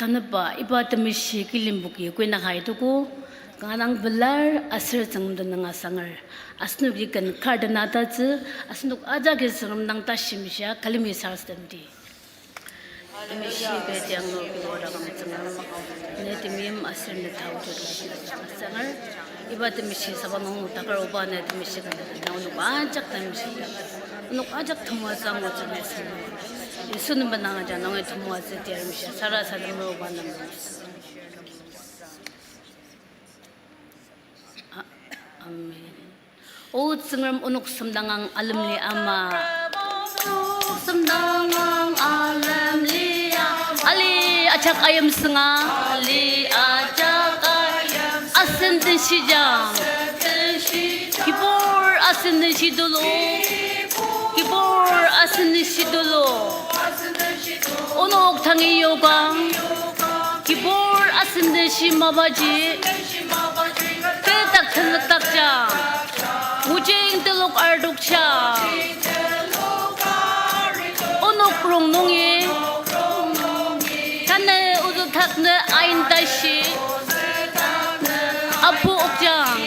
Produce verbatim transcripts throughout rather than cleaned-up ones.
Anepba, iba temeshi kilemboki kuinaka itogo, kanga dang pelar aser Tsüngrem tenüng asanger. Asenoki ken kar dena tatsü, asenok ajaki Tsüngrem dang tashi meshia külemi sarasademdi. Temeshi kü tiang nung kibur taküm Tsüngrem, ne temeim aser ne tao judla asanger. Iba temeshi saba nung takar oba ne temeshi kü nung onok ajak temeshi, onok ajak temoatsü angutsü ne asüngdang. Yisu nem benang aja nungi temoatsü tiar meshia sarasademer oba nem. A-, amen. O Tsüngrem, onok semdangang alemli ama. Onok semdangang alemli a-, ali ajak ayimsünga. Ali ajak ayim. Asen denshijang. Kibur asen denshi tulu. Kibur asen denshi tulu. Onok tangi yokang. Kibur asen denshi mapaji. Kü dak tenzükdakjang. Mojing telok ardokjang. Onok rongnungi. Tanü ozü taknü ain tashi. Apu okjang.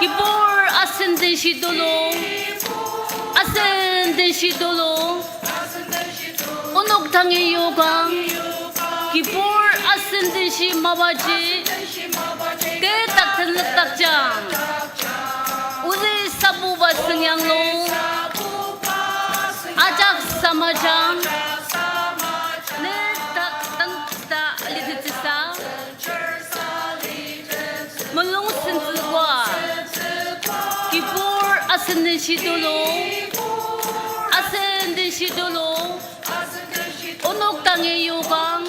Kibur asen denshi tulu. Asen denshi tulu. Onok tangi yokang. Kibur asen denshi mapaji. Kü dak tenzükdakjang. Ozü sabuba süngyanglu. Ajak samajang. Ne dak tang ta alitettsüsa. Mulung sentsüba. Kibur asen denshi tulu. Asen denshi tulu. Onok tangi yokang.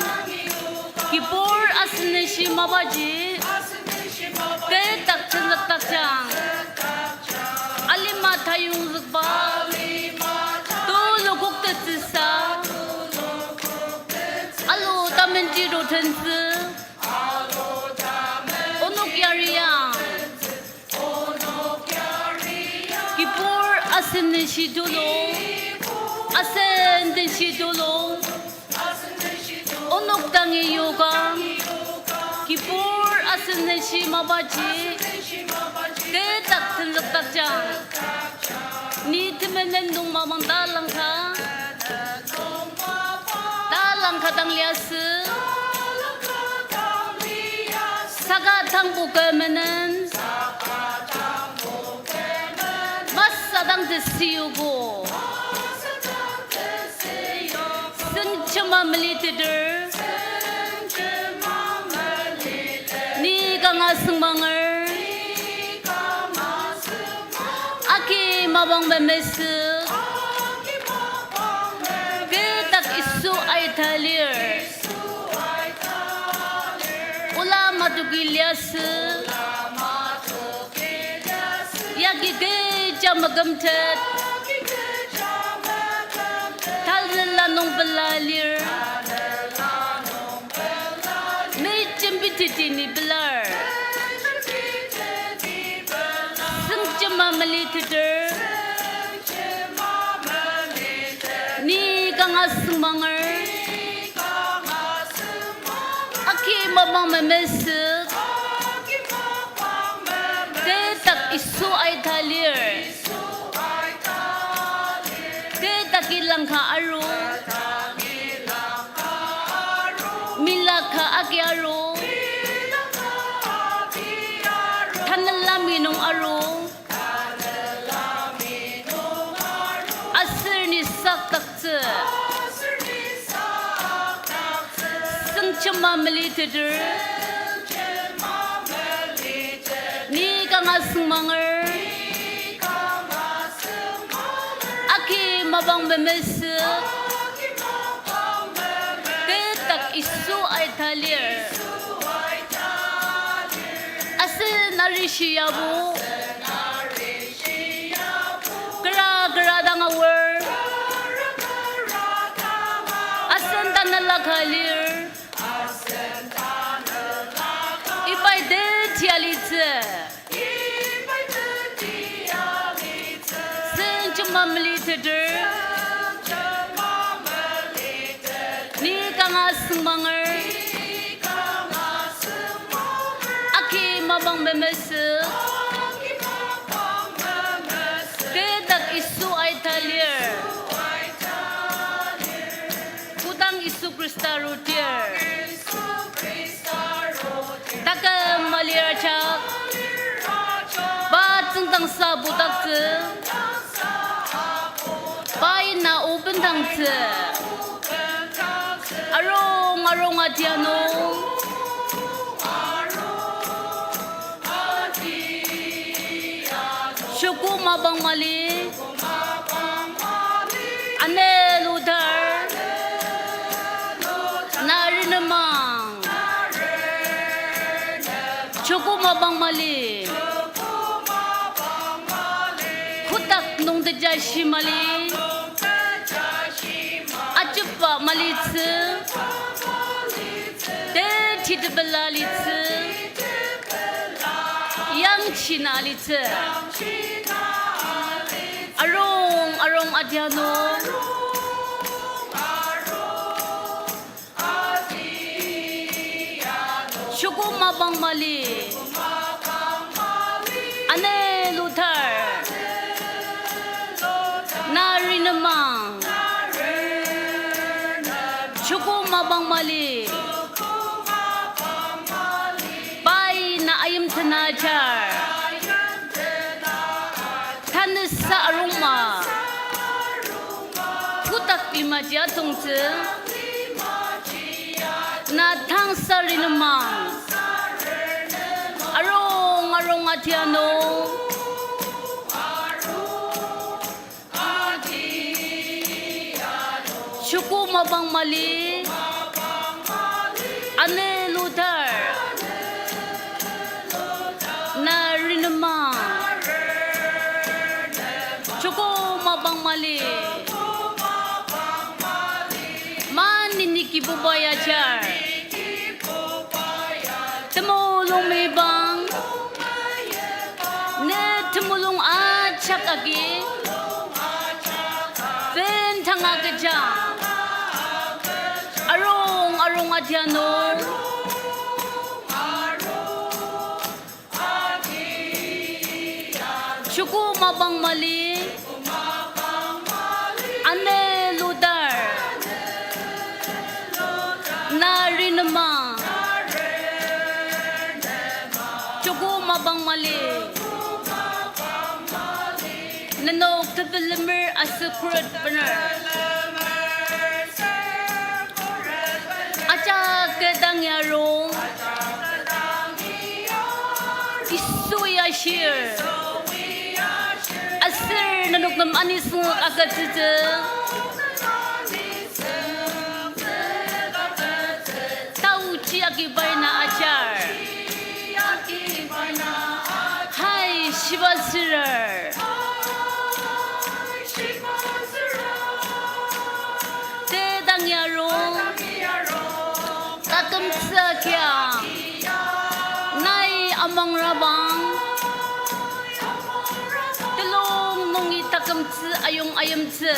Kibur asen denshi mapaji. Kü dak tenzükdakjang. Alima tayongzükba. Tulu koktettsüsa. Alu tamenji rotentsü. Onok yariang. Kibur asen denshi tulu. Asen denshi tulu. Onok tangi yokang. Kibur asen denshi mapaji. Kü dak tenzükdakjang. Ni temenen nung mamang talangka. Talangka dang liasü. Saka tangbo kü menen. Masü dang tesüogo. Süngjema meliteter. Ni kanga süngmanger. Agi mapang memesü. Kü dak Yisu aita lir. Ola matoki liasü. Yagi kecha makümtet. Tanela nung pela lir. Mejembiteti ni pelar. Süngjema meliteter. Ni kanga süngmanger. Agi mapang memesü. Kü dak Yisu aita lir. Kü daki langka aru. Milaka agi aru. Tanela mi nung aru. Aser ni saktaktsü. Süngjema meliteter. Ni kanga süngmanger. Agi mapang memesü. Kü dak Yisu aita lir. Asen arishi yabo. Kera kera dang aor. Asen tanela ka lir. Ibai teti alitsü. Süngjema meliteter. Ni kanga manger. Agi mapang memesü. Kü dak Yisu aita lir. Kodang Yisu Khrista arudir, taküm malir ajak, pa tsüngdangsa putaktsü, pai na obendangtsü, arung arung atia nung, shoko mapang mali, ane ludar, na renemang, shoko mapang mali, kotak nung tejashi mali, ajepa malitsü, teti tepela litsü, yangji na litsü, arung arung atia nung, shoko mapang mali, ane ludar, na renemang, shoko mapang mali, pai na ayimten ajar, tanüsa arungma, kotak limaji atongtsü, na tangsa renemang, arung arung atia nung, shoko mapang mali, ane ludar, na renemang, shoko mapang mali, maneni Kibuba ya ajar, temulung meyipang, ne temulung ajak agi bendanga kejang, arung arung atia nung, shoko mapang mali, ane ludar, na renemang, shoko mapang mali, nenok tepelemer aser khuret bener, ajak kü dang yarung, Yisu ya ashir, aser nenok nem anisung agütsütsü, taochi agi pai na ajar, hai shiba sürer, te dang yarung, takümtsü agiang, nai amangrabang, telung nungi takümtsü ayong ayimtsü,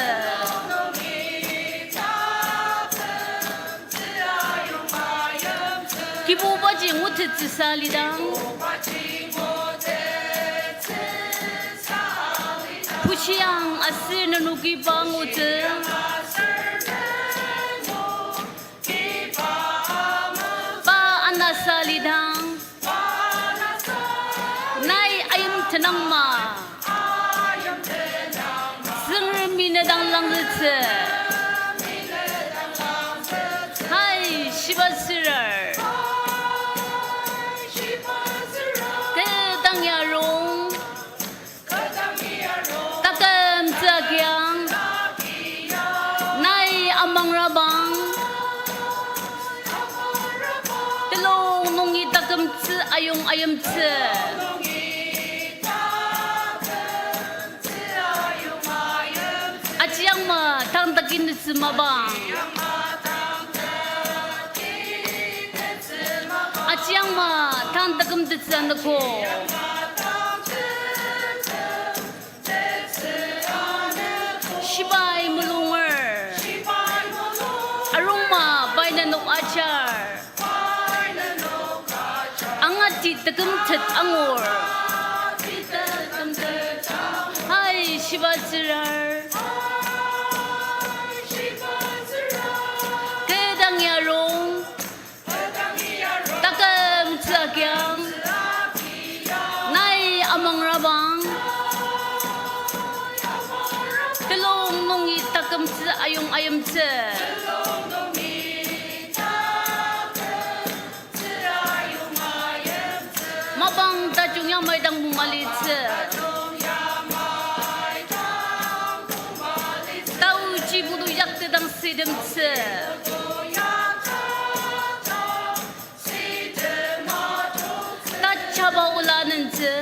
Kibubaji ngutettsüsa lidang, pushiang aser nenoki pa ngutsü, pa anasa lidang, nai ayim tenangma, Tsüngremi ne dang langzütsü, hai shiba sürer, te dang yarung, takümtsü agiang, nai amangrabang, telung nungi takümtsü ayong ayimtsü, ajiangma tang takinetsü mapang, ajiangma tang takümtettsü anogo, shibai mulunger, arungma pai nenok ajar. Kümtet angur. Hai shiba tsürar. Kü dang yarung. Taküm tsü agiang. Nai amangrabang. Telung nungi taküm tsü ayong ayimtsü. Mapang tajung yamai dang bumalitsü. Taoji putu yaktetang sütemtsü. Tachaba ola nentsü.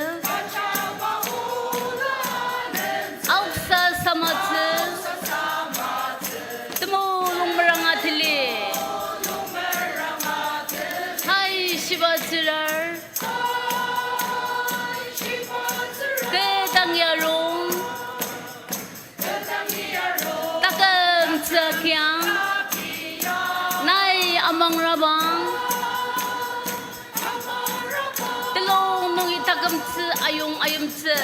Aoksa samatsü. Temulung meranga tili. Hai shiba tsürar. Kü dang yarung. Taküm tsü agiang. Nai amangrabang. Telung nungi taküm tsü ayong ayimtsü.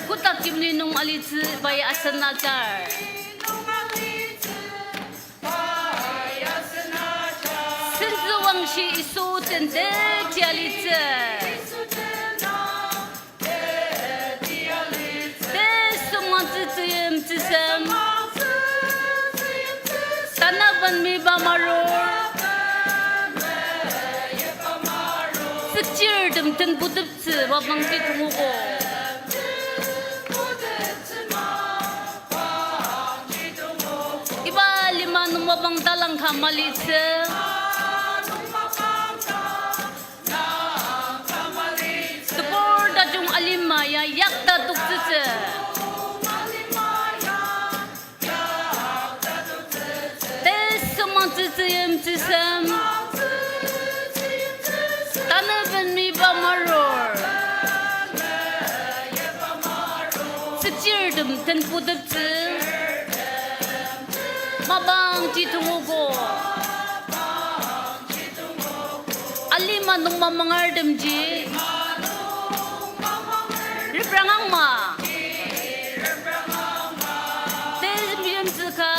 Kotak yimli nung alitsü pai asen ajar. Sentsü wangshi Yisu tenzükti alitsü. Tesüngmangtsü tsüyimtsüsem. Tanaben miba marur. Tsükchirtem tenputeptsü mapangji tongogo. Iba lima nung mapang talangka malitsü. Tebur tajung alima ya yakta toktsütsü. Tesüngmangtsü tsüyimtsüsem. Tanaben miba marur. Tsükchirtem tenputeptsü. Mapangji tongogo. Alima nung mamangertemji. Reprangang ma. Tezem yimtsüka.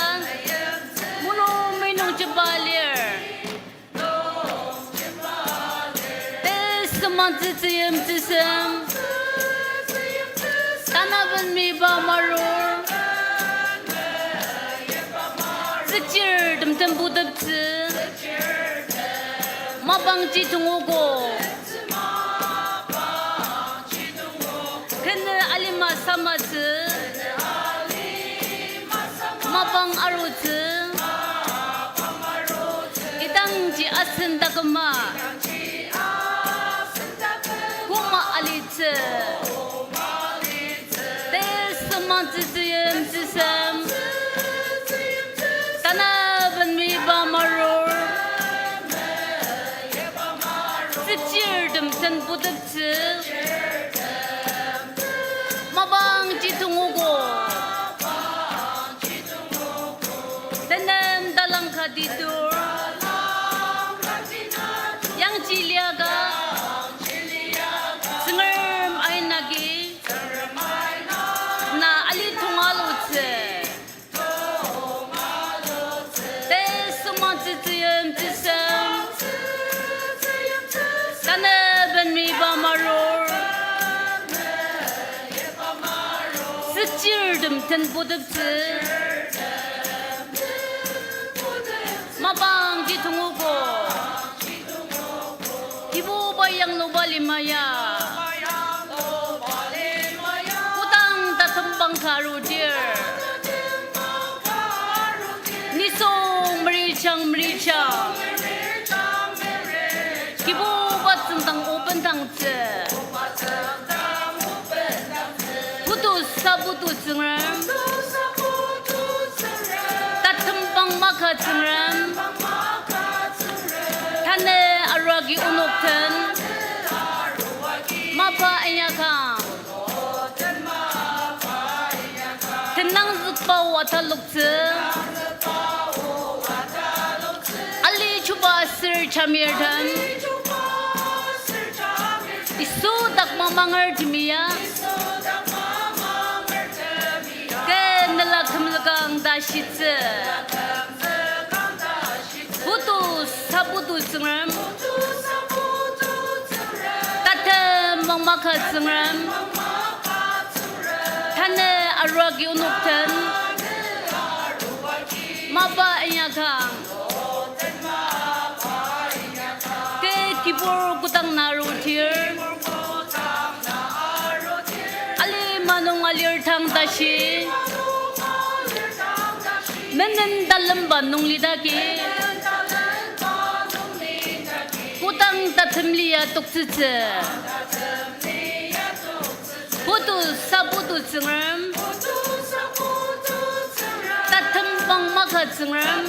Mulung meinung jemba lir. Tesüngmangtsü tsüyimtsüsem. Tanaben miba marur. Tsükchirtem tenputeptsü. Mapangji tongogo. Kenü alima samatsü. Mapang arutsü. Idangji asen taküma. Koma alitsü. Tesüngmangtsü tsüyimtsüsem. Tanaben miba marur. Tsükchirtem tenputeptsü. Mapangji tongogo. Tenem talangka titur. Yangji liaka. Tsüngrem ain agi. Na ali tongalutsü. Tesüngmangtsü tsüyimtsüsem. Tanaben miba marur. Tsükchirtem tenputeptsü. Mapangji tongogo. Kibuba yangluba lima ya. Kodang tatembang ka arudir. Nisung merichang merichang. Kibuba tsüngdang obendangtsü. Putusa putu Tsüngrem. Tatembang maka Tsüngrem. Tanü arua agi onok den. Mapa inyakang. Tenangzükba o ataloktsü. Chamirtem, Yisu dak mamanger temiya, kü nela kümzükang ta shitsü. Putu saputu Tsüngrem, tatem mangmaka Tsüngrem, tanü arua agi onok den mapa inyakang. Kü kibur kodang na arudir, alima nung alir tang tashi, menen talemba nung lidaki, kodang tatem lia toktsütsü. Putu saputu Tsüngrem, tatem mangmaka Tsüngrem,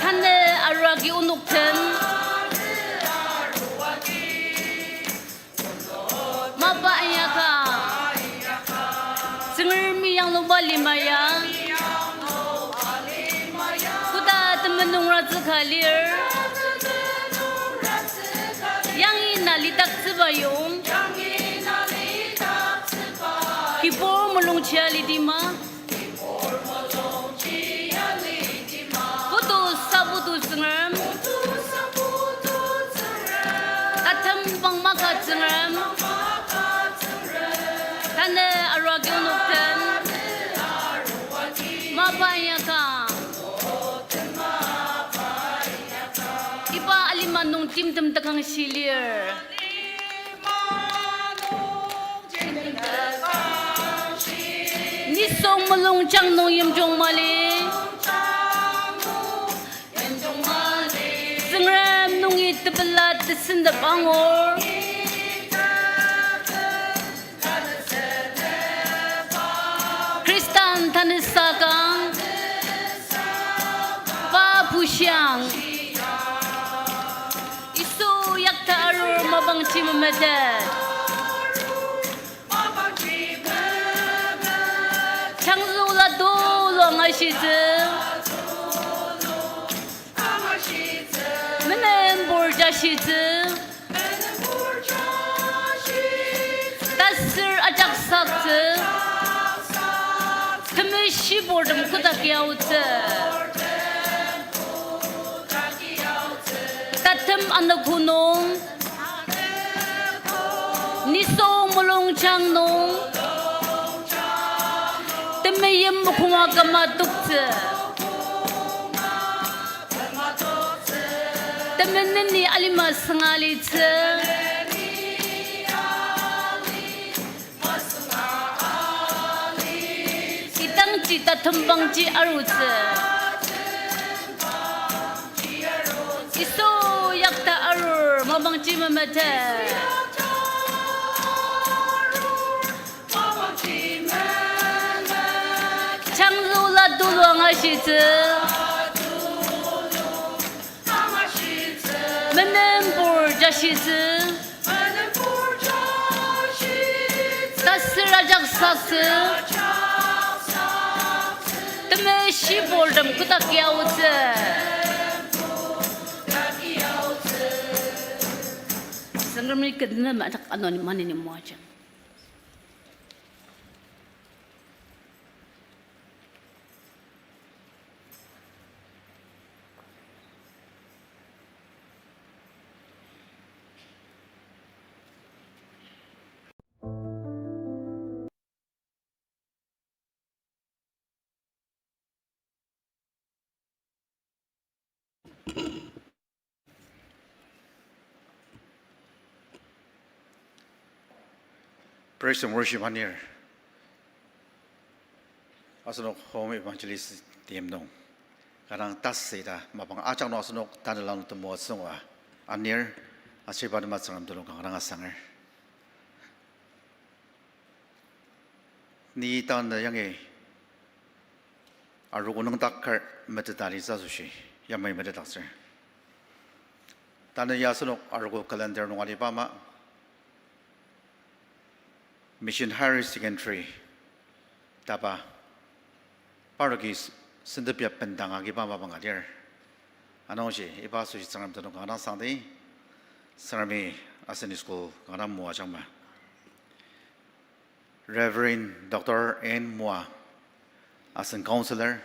tanü arua agi onok den mapa inyaka. Tsüngremi yangluba lima ya, koda temenen nungratsü ka lir, yangi na lidaktsüba yong, kibur mulungji alitima, putu saputu Tsüngrem, tatem mangmaka Tsüngrem, tanü arua agi onok den mapa inyaka. Iba alima nung timtem takangshi lir. Nisung mulungjang nung yimjung mali, Tsüngrem nungi tepela tesendep angur. Khristan tanü sakang, pa pushiang, Yisu yakta arur mapangji memetet. Changzüla tulu angashitsü, menenpur jashitsü, tasür ajak saktsü, temeshibur tem kotak yaotsü. Tatem anogo nung, nisung mulungjang nung, temeim mokonga küma toktsü. Temeneni alima sünga litsü. Idangji tatembangji arutsü. Yisu yakta arur mapangji memetet. Changzüla tulu angashitsü, menenpur jashitsü, tasür ajak saktsü, temeshibur tem kotak yaotsü. Tsüngremi kü nem ajak anoni maneni moajang. Praise and worship anir. Asenok Home Evangelist team nung kanga tasü ita mapang ajak nung asenok tanela nung temoatsü ngua anir, aser iba tema Tsüngrem tenüng kanga asanger. Ni tanü yangi arogo nüngdaker meteta litsü asoshi yamai metetdaktsür. Tanü ya asenok arogo calendar nung aliba ama, Mission Higher Secondary taba, parnoki s-, sentep ya bendang agiba mapang alir. Anungji iba asoshi Tsüngrem tenüng kanga dang sangdi, Tsüngremi asen school kanga dang moajangma. Reverend Doctor N Moa, asen counselor,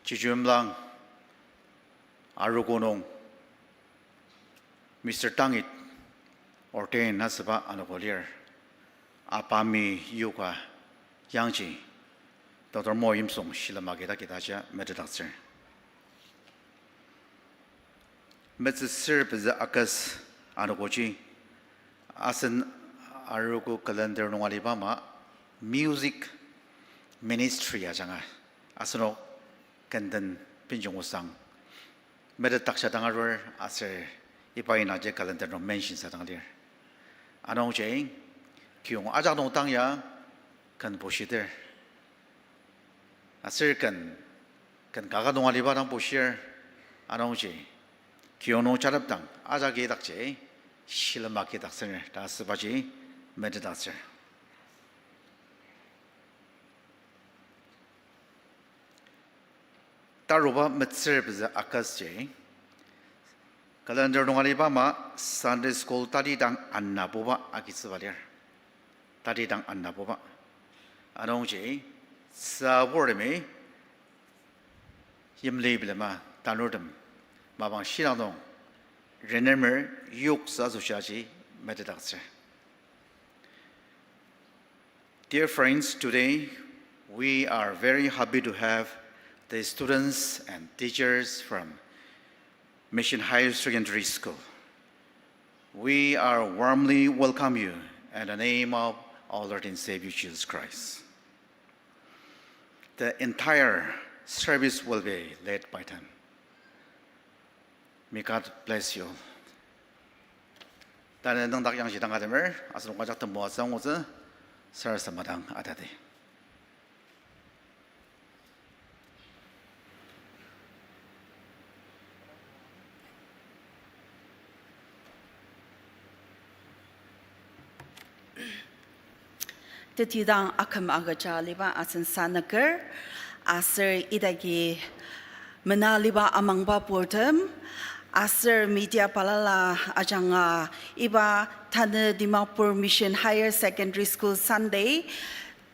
Chijumlang arogo nung Mister Tangit ordain asüba anogo lir. Apami yoka yangji Doctor Mo Yimsung shilem agi ta kidajia metetdaktsür. Metsüsür pezü August anogoji asen arogo calendar nung aliba ama music ministry ajanga asenok kenden benjong osang metetdaktsü dang arur aser iba inaji calendar nung mention sa dang lir. Anungji kiyong ajak nung tang ya ken bushiter. Aser ken, ken kaka nung aliba dang bushir. Anungji kiyong nung jarap dang ajak idakji shilem agi daktsür ta asübaji metetdaktsür. Taruba metsür pezü August ji calendar nung aliba ama Sunday school tatidang anabuba agitsüba lir. Tatidang anabuba. Anungji sa bortemi yimli bilema tanurtem mapang shidang nung renemer yoksa asoshi aji metetdaktsür. Dear friends, today we are very happy to have the students and teachers from Mission Higher Secondary School. We are warmly welcome you in the name of our Lord and Savior Jesus Christ. The entire service will be led by them. May God bless you all. Tanü nüngdak yangji dang atemer, asenok ajak temoatsü angutsü, sarasadem dang atadi. Tetidang aküm agüja aliba asen sanüker, aser idagi mena aliba amangba purtem, aser media balala ajanga iba tanü Dimapur Mission Higher Secondary School Sunday,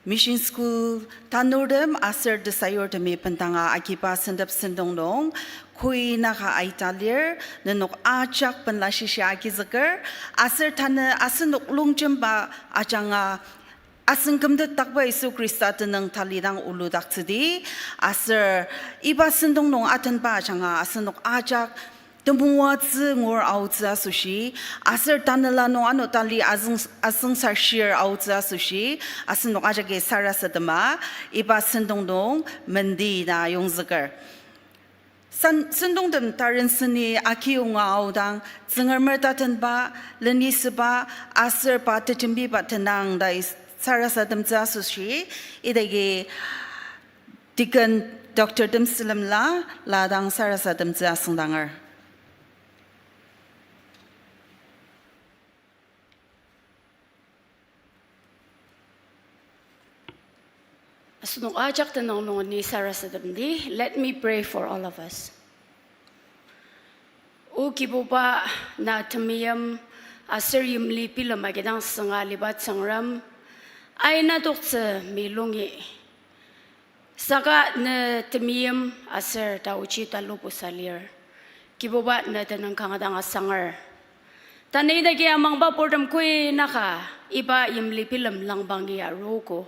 Mission School tanurtem aser tesayurtemi bendanga agiba sentep sentong nung, koi naka aita lir, nenok ajak benla shishi agizüker, aser tanü asenok longjemba ajanga asen kümtetdakba Yisu Khrista tenüng talidang uludaktsüdi, aser iba sentong nung atenba ajanga asenok ajak temoatsü ngur aotsü asoshi, aser tanela nung ano tali azüng, azüngsar shir aotsü asoshi, asenok ajaki sarasadema, iba sentong nung mendi na yongzüker. Sen-, sentongtem tarenseni akiyonga aodang, Tsüngremer tatenba, lenisüba, aser pa tetembiba tenang ta is-, sarasademtsü asoshi, idagi Deacon Doctor Temsülemla, la dang sarasademtsü asüngdanger. Asenok ajak tenüng nung ni sarasademdi, let me pray for all of us. O Kibuba, na temeim aser yimli bilem agidang sünga aliba Tsüngrem, aina toktsü milungi. Saka ne temeim aser taochi talubusa lir. Kibuba ne tenüng kanga dang asanger. Tanü idagi amangba purtem koi naka iba yimli bilem langbangi arogo.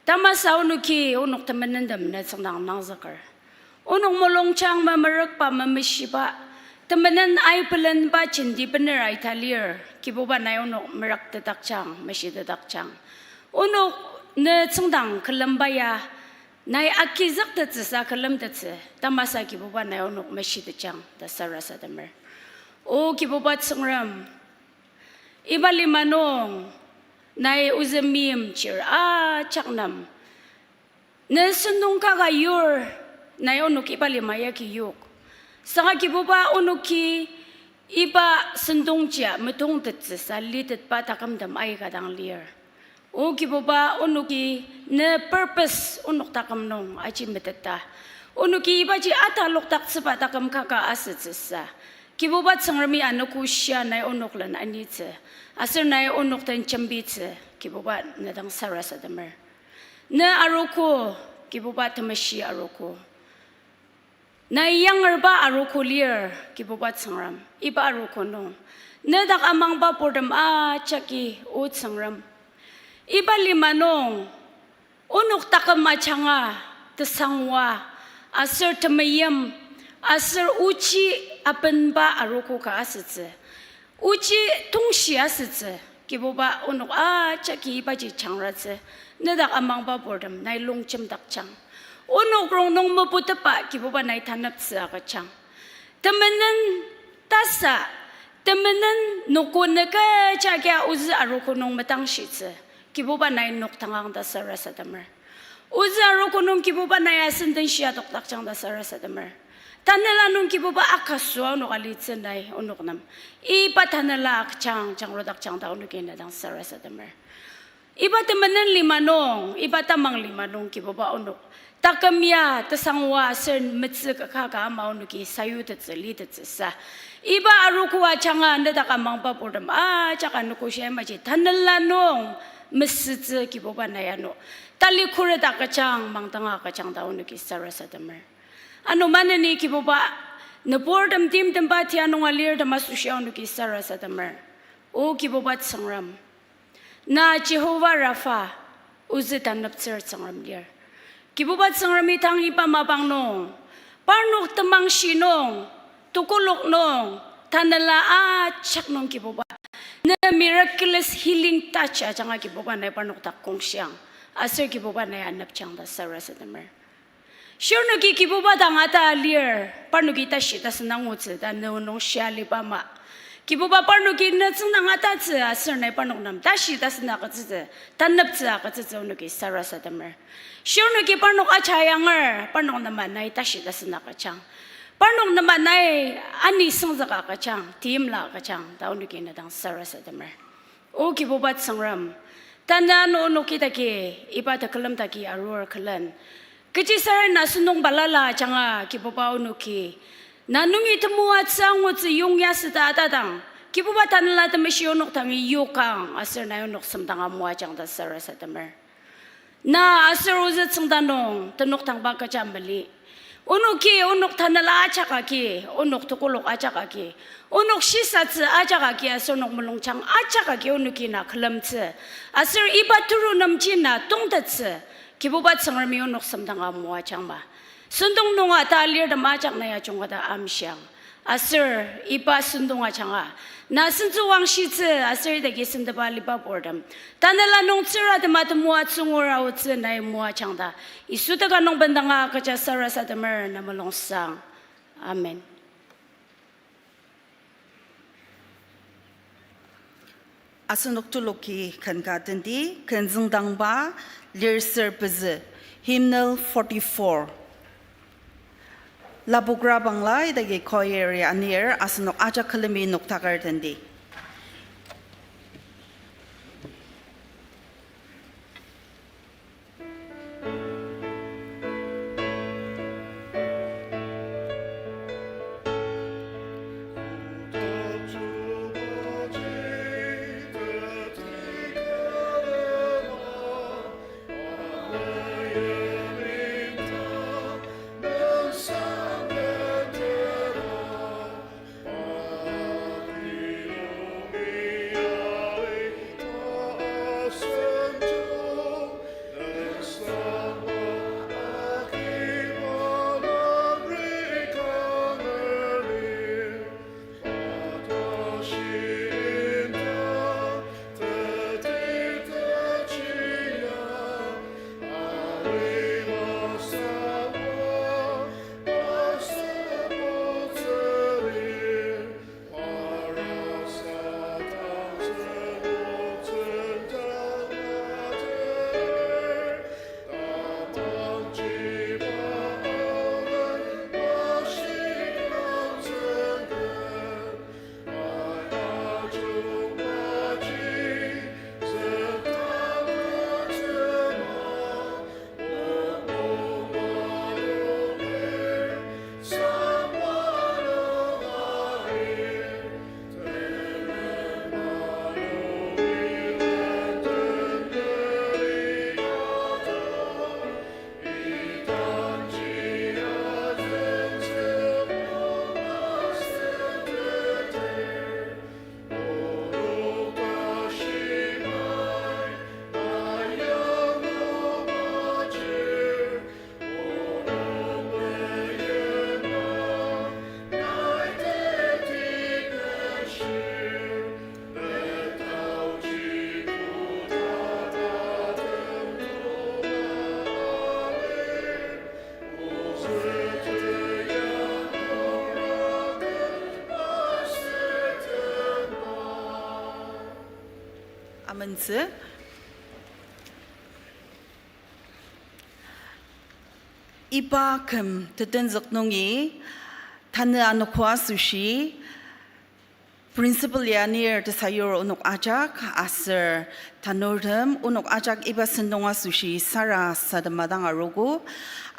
Tamasa onoki onok temenentem ne tsüngdang nangzüker. Onok mulungjang memerükba memeshiba, temenen aibelenba jenti bener aita lir, Kibuba nai onok merüktetdakjang, meshitedakjang. Onok ne tsüngdang külemba ya, nai agizüktettsüsa külemtettsü, tamasa Kibuba nai onok meshitetjang ta sarasademer. O Kibuba Tsüngrem, iba lima nung, nai ozü meimchir ajak nem, ne sentong kaka yur, nai onok iba lima yagi yok. Saka Kibuba onoki iba sentongji metongtettsüsa litetba takümtem aika dang lir. O Kibuba onoki ne purpose onok taküm nung aji meteta. Onoki ibaji atalokdaktsüba taküm kaka asütsüsa, Kibuba Tsüngremi anogo shia nai onok len anitsü, aser nai onok den jembitsü, Kibuba ne dang sarasademer. Ne arogo, Kibuba temeshi arogo. Nai yangerba arogo lir, Kibuba Tsüngrem, iba arogo nung. Ne dak amangba purtem ajaki, O Tsüngrem. Iba lima nung, onok taküm ajanga, tesangwa, aser temeim, aser ochi apenba arogo ka asütsü. Ochi tongshi asütsü, Kibuba onok ajaki ibaji jangratsü, ne dak amangba purtem nai longjemdakjang. Onok rongnung meputepba Kibuba nai taneptsü agüjang. Temenen tasa, temenen noko ne kecha kia ozü arogo nung metangshitsü, Kibuba nai nokdangang ta sarasademer. Ozü arogo nung Kibuba nai asen den shia adokdakjang ta sarasademer. Tanela nung Kibuba akasüa onok alitsü nai onok nem, iba tanela akjang, jangrudakjang ta onoki ne dang sarasademer. Iba temenen lima nung, iba tamang lima nung Kibuba onok taküm ya, tesangwa aser metsü kaka ka ama onoki sayutettsü litettsüsa, iba arogo ajanga ne dak amangba purtem ajak anogo shia imaji tanela nung mesütsü Kibuba nai ano tali khuret agüjang, mangdang agüjang ta onoki sarasademer. Ano maneni Kibuba, nüburtem timtemba tia nung alirtem asoshi onoki sarasademer. O Kibuba Tsüngrem, na Jehovah Rapha, ozü taneptsür Tsüngrem lir. Kibuba Tsüngremi tang iba mapang nung, parnok temangshi nung, tekolak nung, tanela ajak nung Kibuba, ne miraculous healing touch ajanga Kibuba nai parnok dak kongshiang, aser Kibuba nai anepjang ta sarasademer. Shirnoki Kibuba dang ata lir, parnoki tashi tasen angutsü ta ne o nung shia aliba ama, Kibuba parnoki ne tsüngdang atatsü aser nai parnok nem tashi tasen agütsütsü, taneptsü agütsütsü onoki sarasademer. Shirnoki parnok aja yanger, parnok nem nai tashi tasen agüjang. Parnok nem nai ani süngzük agüjang, timla agüjang ta onoki ne dang sarasademer. O Kibuba Tsüngrem, tanü ano onoki dagi, iba tekülem dagi arur külen, kechiaser na sentong balala ajanga Kibuba onoki, na nungi temoatsü angutsü yongyasüta atadang, Kibuba Tanela Temeshi onok dangi yokang aser nai onok semdanga moajang ta sarasademer. Na aser ozü tsüngda nung tenokdangba kecha mali. Onoki onok tanela ajak agi, onok tekolak ajak agi, onok shisatsü ajak agi aser onok mulungjang ajak agi onoki na külemtsü, aser iba terunemji na tongtettsü, Kibuba Tsüngremi onok semdanga moajangma. Sentong nunga ta alirtem ajak na ya jungkata amshiang. Aser iba sentong ajanga, na sentsü wangshitsü aser idaki sentepa aliba purtem, tanela nung tsüratema temoatsü ngura aotsü nai moajang ta, Yisu teka nung bendanga kecha sarasademer na mulungsang. Amen. Asenok tuluki ken ka tendi, ken züngdangba, lir ser pezü, hymnal forty-four. Lapokra bangla idagi choir-i anir, asenok ajak külemi noktaker tendi. Mentsü. Iba küm tetenzük nungi, tanü anogo asoshi, principal ya anir tesayur onok ajak, aser tanurtem onok ajak iba sentong asoshi sarasadema dang arogo,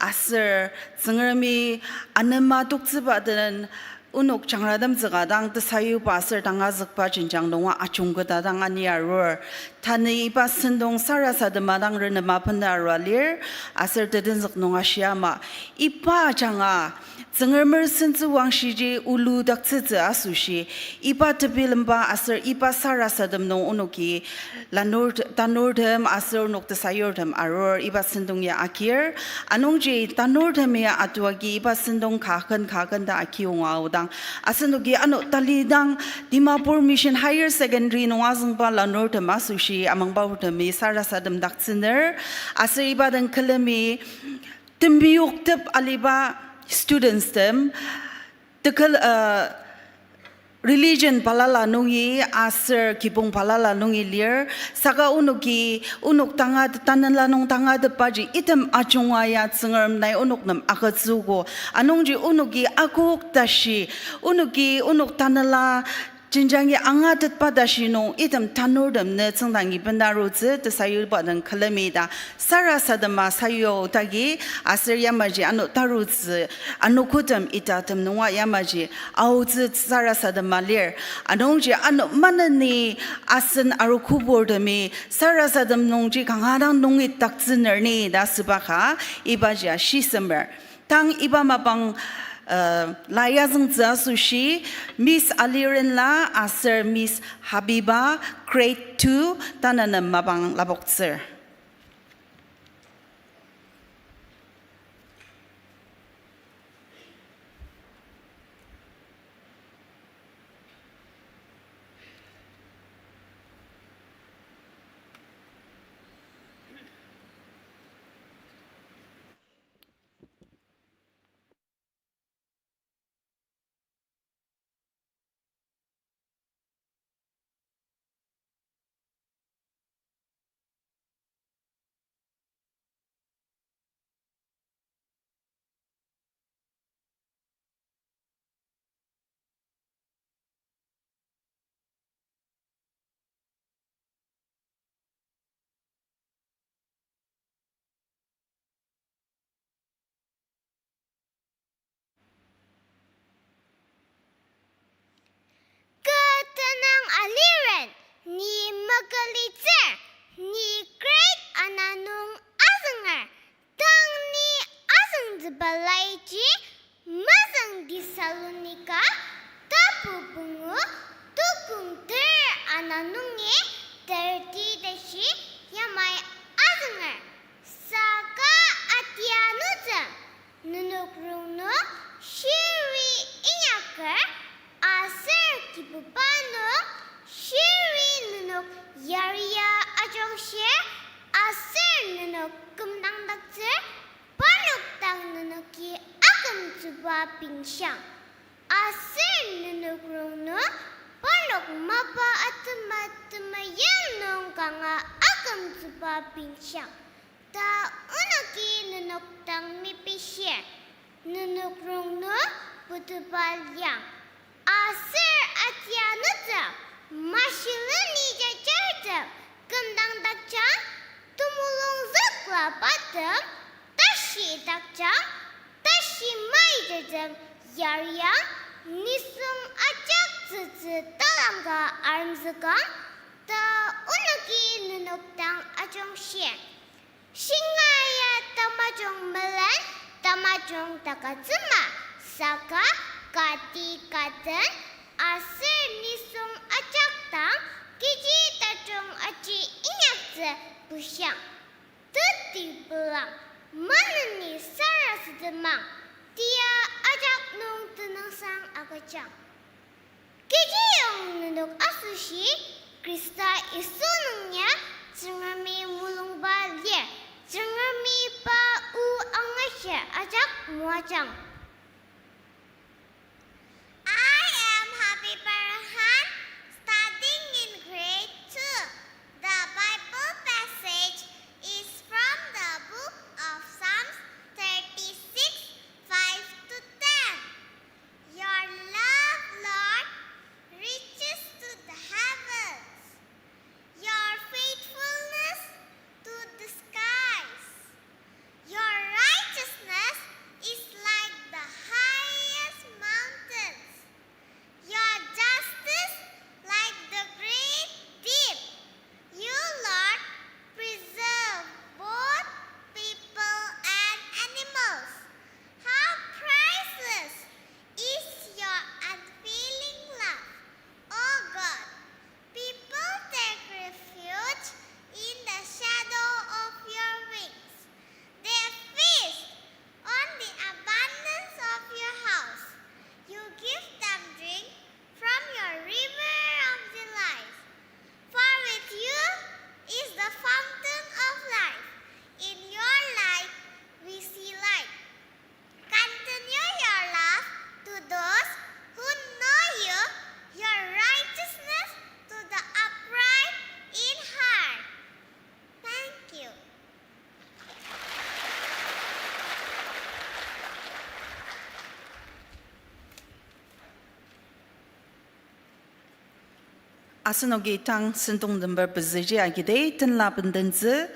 aser Tsüngremi anema toktsüba den onok jangratemtsüka dang tesayuba aser tangazükba jenjang nunga ajungketa dang ani arur. Tanü iba sentong sarasadema dang renema bena arua lir, aser tetenzük nung ashia ama. Iba ajanga, Tsüngremer sentsüwangshiji uludaktsütsü asoshi, iba tebilemba aser iba sarasadem nung onoki lanur, tanurtem aser onok tesayurtem arur iba sentong ya agir, anungji tanurtem ya atuagi iba sentong kaken kaken ta agi onga aodang. Asenoki ano talidang Dimapur Mission Higher Secondary nung azüngba lanurtem asoshi amangbaotem sarasademdaktsüner, aser iba den külemi temiyuktep aliba students tem, tekül, uh, religion balala nungi aser kibong balala nungi lir, saka onoki, onok tanga, tanela nung tangatetbaji item ajunga ya Tsüngrem nai onok nem agütsüogo. Anungji onoki akok tashi, onoki onok tanela jenjangi angatetba tashi nung item tanurtem ne tsüngdangi bena arutsü tesayuba den külemi ta sarasadema sayuo tagi aser yamaji ano tarutsü anogotem itatem nunga yamaji aotsü sarasadema lir. Anungji ano maneni asen arogo purtemi sarasadem nungji kanga dang nungi taktsüner ni ta süba ka ibaji ashisemer. Tang iba mapang, uh, la yazüngtsü asoshi, Miss Alirenla aser Miss Habiba, grade two, tanü nem mapang lapoktsür. Kü tenüng aliren, ni mekülitsür, ni grade ana nung azünger, tang ni azüngtsüba laiji, mezüng Thessalonika, tapu pungu, tukong ter ana nungi, thirty tashi yamai azünger. Saka atianutsü, nenok rongnung shiri inyaker, aser Kibuba nung shiri nenok yaria ajungshir, aser nenok kümdangdaktsür, parnok dang nenoki akümtsüba benshang. Aser nenok rongnung parnok mapa atema temeim nung kanga akümtsüba benshang. Ta onoki nenok dang mepishir, nenok rongnung putuba liang. Aser atianutsü, mashileni jajartem, kümdangdakjang, temulung züklabatem, tashi dakjang, tashi maitertem, yariang, nisung ajak tsütsü talangka aremzükang, ta onoki nenok dang ajungshir. Shinga ya tamajung melen, tamajung takütsüma, saka kati katen, aser nisung ajak dang, kechi tajung aji inyaktsü bushang. Teti pelang, maneni sarasademang, tia ajak nung tenüngsang agüjang. Kechiyong nenok asoshi, Khrista Yisu nung ya Tsüngremi mulungba lir, Tsüngremi pa o angashir ajak moajang. I am Habiba Rahan, studying in grade two. The Asenoki tang sentong number pezüji agidei tenla bendentsü,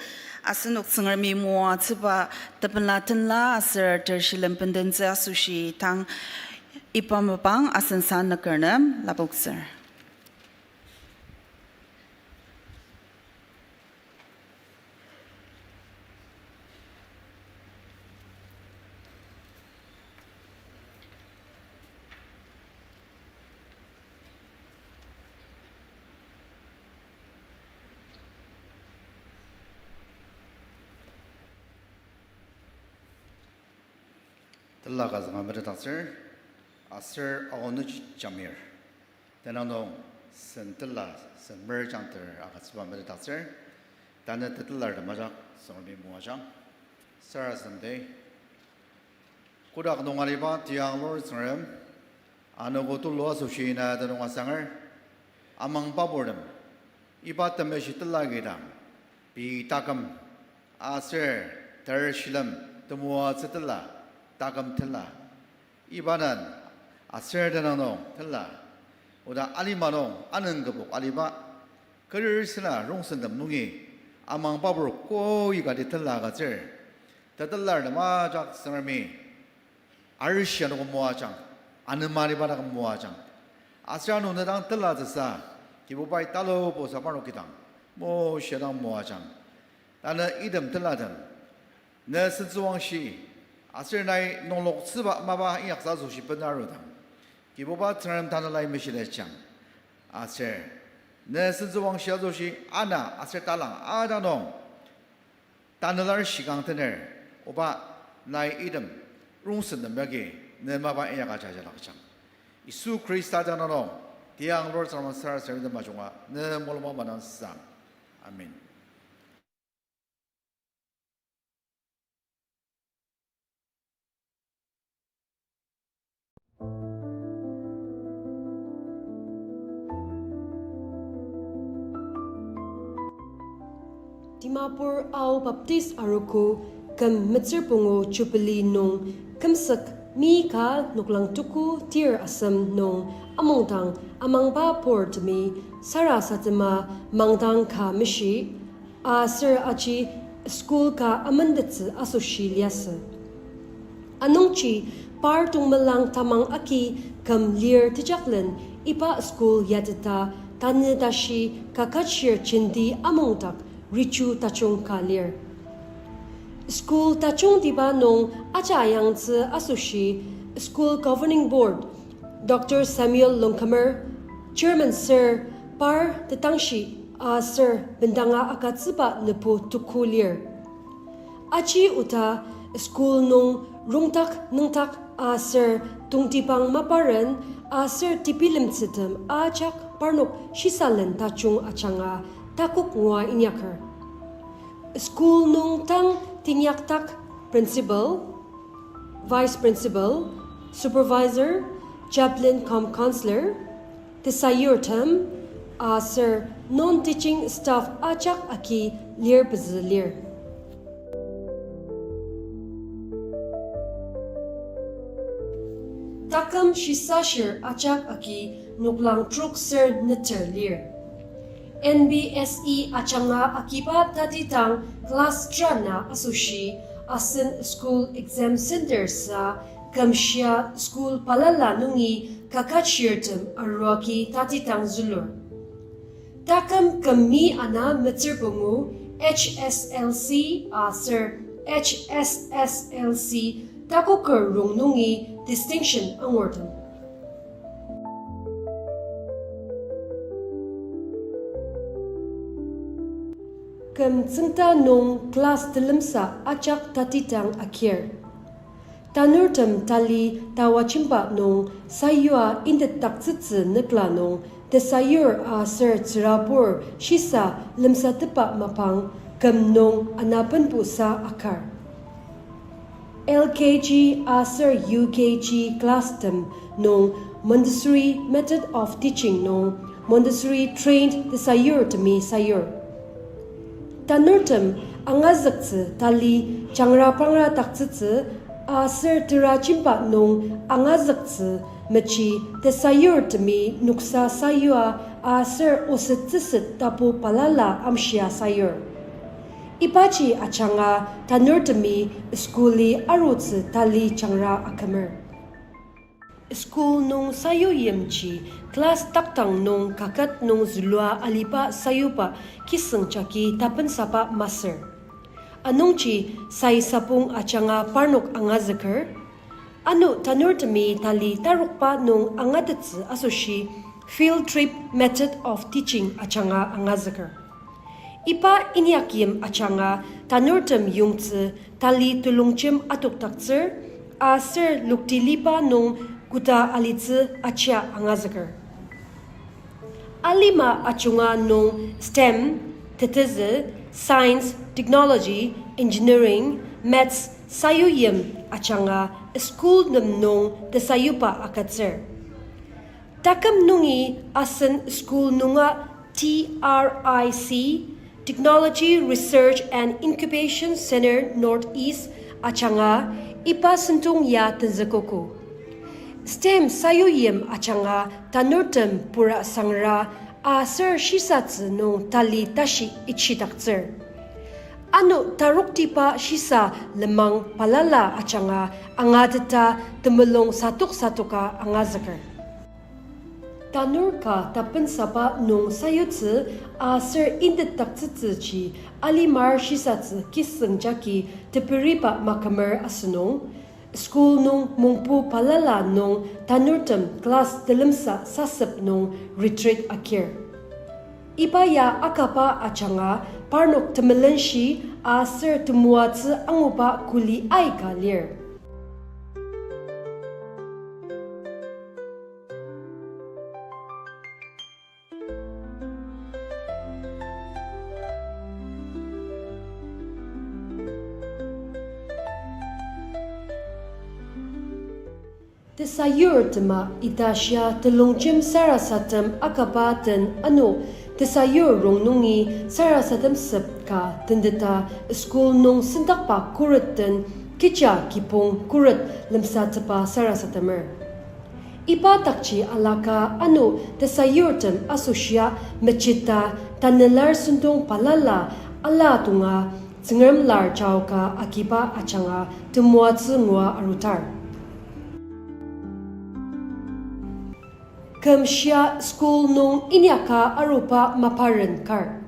asenok Tsüngremi moatsüba tebenla tenla aser tershilem bendentsü asoshi tang iba mapang asen sa nüker nem lapoktsür. Tela ka zünga metetdaktsür, aser aonüji jamir. Tenüng nung sen tela, sen mer jangter agütsüba metetdaktsür. Tanü tetelar temajak Tsüngremi moajang. Sarasademdi. Kotak nung aliba tiang lur Tsüngrem, anogo tulu asoshi na tenüng asanger, amangba purtem, iba temeshi tela kidang, pei taküm, aser tershilem temoatsü tela, taküm tela, iba den, aser tenüng nung tela, oda alima nung anüng kübok aliba, kü sena rongsentem nungi, amangba pur koikati tela agütsür, tetelar temajak Tsüngremi, arishi anogo moajang, anema aliba dak moajang. Aser ano ne dang telatsüsa, Kibubai talubo sa parnok kidang, moshia dang moajang. Tanü item telatem, ne sentsüwangshi, aser nai nungloktsüba mapa inyaksa asoshi bena arudang, Kibuba Tsüngrem tanelai meshitetjang. Aser ne sentsüwangshi asoshi ana aser talang ajak nung tanelar shikang tener, oba nai item rongsentem yagi ne mapa inyaka jajalakjang. Yisu Khrista tenüng nung, tiang lur Tsüngrem sarasadem temajunga ne mulungba manang sang. Amen. Dimapur Ao Baptist Arogo küm metsür pungu Jubilee nung kümsük mi ka noklang tuku tir asem nung amungdang amangba purtemi sarasadema mangdang ka meshi, aser aji school ka amentettsü asoshi liasü. Anungji par tongmelang tamang agi küm lir tejaklen iba school yateta tanü tashi kaketshir jenti amungdak riju tajung ka lir. School tajungtiba nung aja ayangtsü asoshi school governing board, Doctor Samuel Longkumer, chairman sir, par tetangshi aser bendanga agütsüba nübu tuku lir. Aji oda school nung rongdak nüngdak aser tongtibang maparen aser tebilemtsütem ajak parnok shisalen tajung ajanga takok ngua inyaker. School nung tang tenyakdak principal, vice principal, supervisor, chaplain cum counselor, tesayurtem, aser non-teaching staff ajak agi lir pezü lir. Taküm shisashir ajak agi noklang trok ser neter lir. N B S E ajanga agiba tatidang class tera na asoshi asen school exam center sa kümshia school balala nungi kaketshirtem aruagi tatidang zülur. Taküm küm mi ana metsür pungu H S L C aser H S S L C takoker rongnungi distinction angurtem. Küm tsüngda nung class telemsa ajak tatidang akir. Tanurtem tali tawajemba nung sayua intetdaktsütsü nükla nung tesayur aser tsürabur shisa lemsatepba mapang küm nung anabenbusa akar. L K G aser U K G classtem nung Montessori method of teaching nung Montessori trained tesayurtemi sayur. Tanurtem angazüktsü tali jangra pangra daktsütsü aser terajemba nung angazüktsü Mechi tesayurtemi noksa sayua aser osettsüset tapu balala amshia sayur. Ibaji ajanga tanurtemi school-i arutsü tali jangra akümer. School nung sayuyimji class takdang nung kaket nung zülua aliba sayuba kisüng jagi tapensaba masür. Anungji sai sapong ajanga parnok angazüker. Ano tanurtemi tali tarokba nung angatettsü asoshi field trip method of teaching ajanga angazüker. Iba inyakyim ajanga tanurtem yongtsü tali telongjem adokdaktsür, aser loktiliba nung koda alitsü achia angazüker. Alima ajunga nung STEM, tetezü, science, technology, engineering, maths, sayuyim ajanga school nem nung tesayuba agütsür. Taküm nungi asen school nunga T R I C, Technology Research and Incubation Center Northeast ajanga iba sentong ya tenzükogo. STEM sayuyim ajanga tanurtem pura sangra aser shisatsü nung tali tashi ichidaktsür. Ano taroktiba shisa lenmang balala ajanga angateta temulung satok satoka angazüker. Tanur ka tapensaba nung sayutsü aser intetdaktsütsüji alimar shisatsü kisüng jagi teperiba makümer asünung, school nung mongpu balala nung tanurtem class telemsa sasep nung retreat akir. Iba ya akaba ajanga parnok temelenshi aser temoatsü anguba kuli aika lir. Tesayurtema ita shia telongjem sarasadem akaba den ano tesayur rongnungi sarasademsep ka tenteta school nung sendakba khuret den kecha kibong khuret lemsatepa sarasademer. Iba dakji alaka ano tesayurtem asoshia mechita tanü lar sentong balala ala tonga Tsüngrem lar jaoka agiba ajanga temoatsü ngua arutar. Kümshia school nung inyaka aruba maparen kar.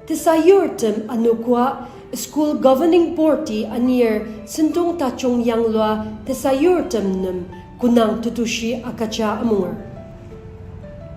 Tesayurtem anogoa school governing board-i anir sentong tajung yanglua tesayurtem nem konang tetushi agüja amunger.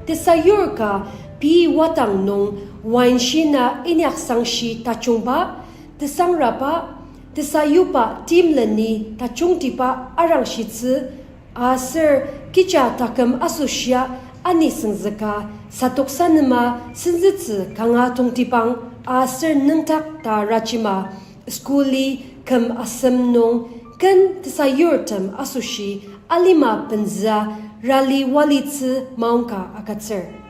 Tesayur ka pei wadang nung wine shina inyaksangshi tajungba, tesangraba, tesayuba timleni tajungtiba arangshitsü, aser kecha taküm asoshia anisüngzüka satoksanema senzütsü kanga tongtibang aser nüngdak ta rajima school-i küm asem nung ken tesayurtem asoshi alima penzüa rali walitsü maongka agütsür.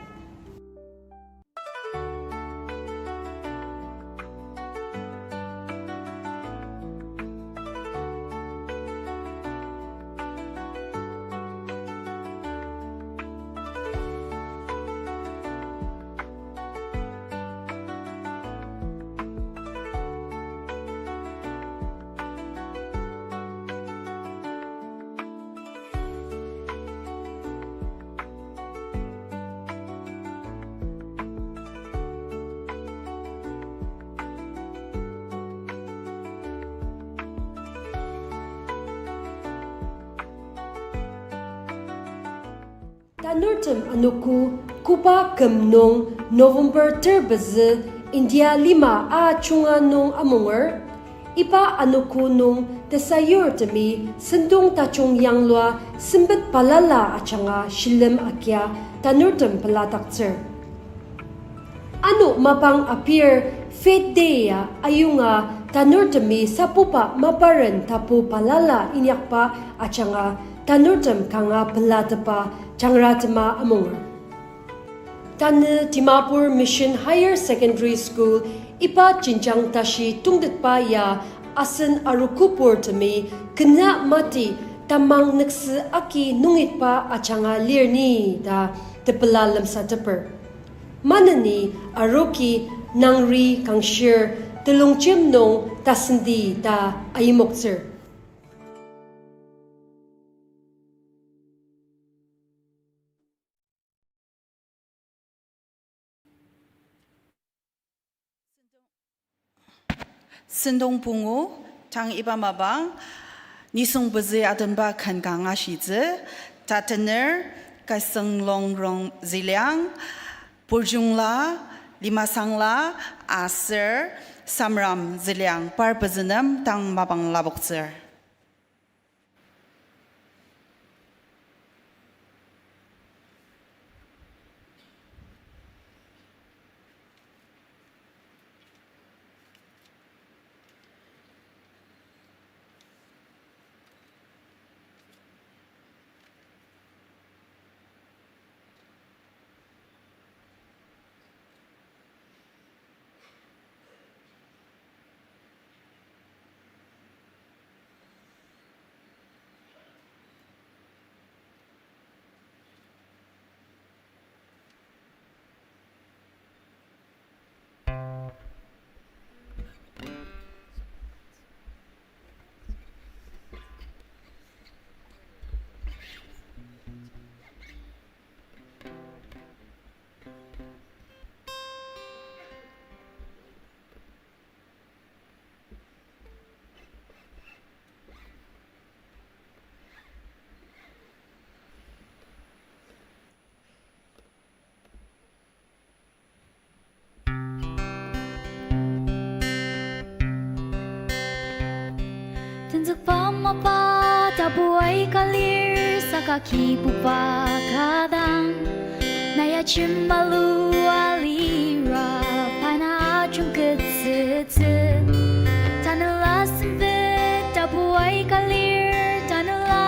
Tanurtem anogo koba küm nung November ter pezü India lima ajunga nung amunger. Iba anogo nung tesayurtemi sentong tajung yanglua sempet balala ajanga shilem agia tanurtem peladaktsür. Ano mapang apir Faith Day ya ayonga tanurtemi sapuba maparen tapu balala inyakba ajanga tanurtem kanga pelatepa jangratema amunger. Tanü Dimapur Mission Higher Secondary School iba jenjang tashi tongtetba ya asen arogo purtemi kena mati tamang nüksü agi nungitba ajanga lir ni ta tepela lemsateper. Maneni aroki nangri kangshir telongjem nung tasenti ta ayimoktsür. Sentong pungu, tang iba mapang, nisung pezü atenba ken ka angashitsü, tatener, Kaiseng Longrong Zeliang, Purjungla, Limasangla, aser Samram Zeliang, par pezü nem tang mapang lapoktsür. Tenzükba mapa tapu aika lir saka Kibuba kadang. Nai ajemalu alira pai na ajungkettsütsü. Tanela sempet tapu aika lir tanela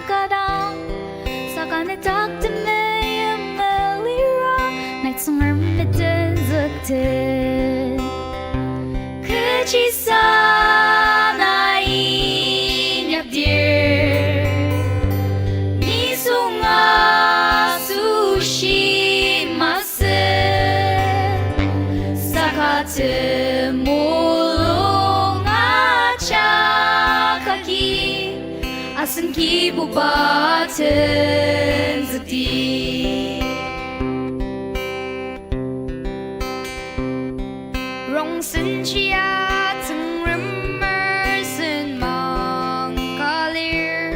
kadang. Saka ne dak temeim alira, nai Tsüngrem tenzüktsü. Kechisa nai inyakdir, nisung asoshi masü, saka temulung ajak agi, asen Kibuba tenzükdi. Rongsen shia Tsüngremer sen mangka lir,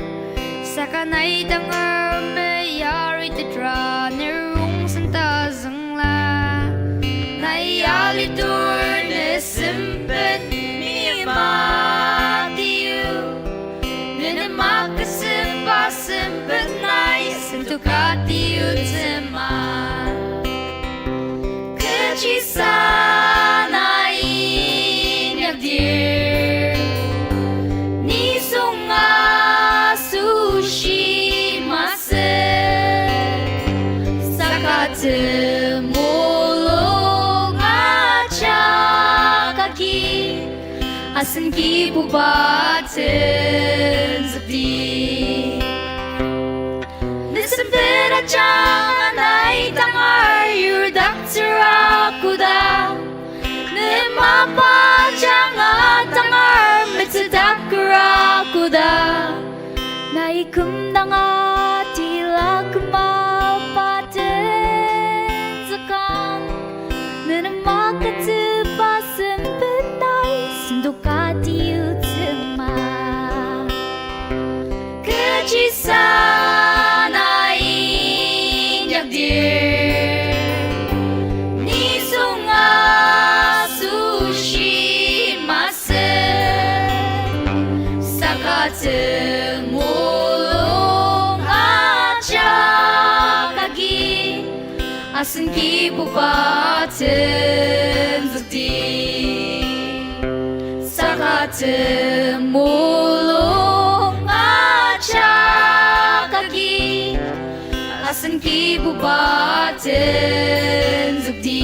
saka nai tangar meyari tetra ne rongsen tazüngla. Nai alitur ne sempet mima tiu, ne nem akesüba sempet nai sentuka tiu tema. Kechisa nai inyakdir, nisung asoshi masü, saka temulung ajak agi, asen Kibuba tenzükdi. Ne sempet ajanga nai tangar yurdak tsüra koda, ne mapa ajanga tangar metsüdak kura koda, nai kümdanga tila küma pa tenzükang. Ne nem aketsüba sempet nai sentuka tiu tema. Kechisa nai inyakdir, nisung asoshi masü, saka temulung ajak agi, asen Kibuba tenzükdi. Saka temulung ajak agi, asen Kibuba tenzükdi.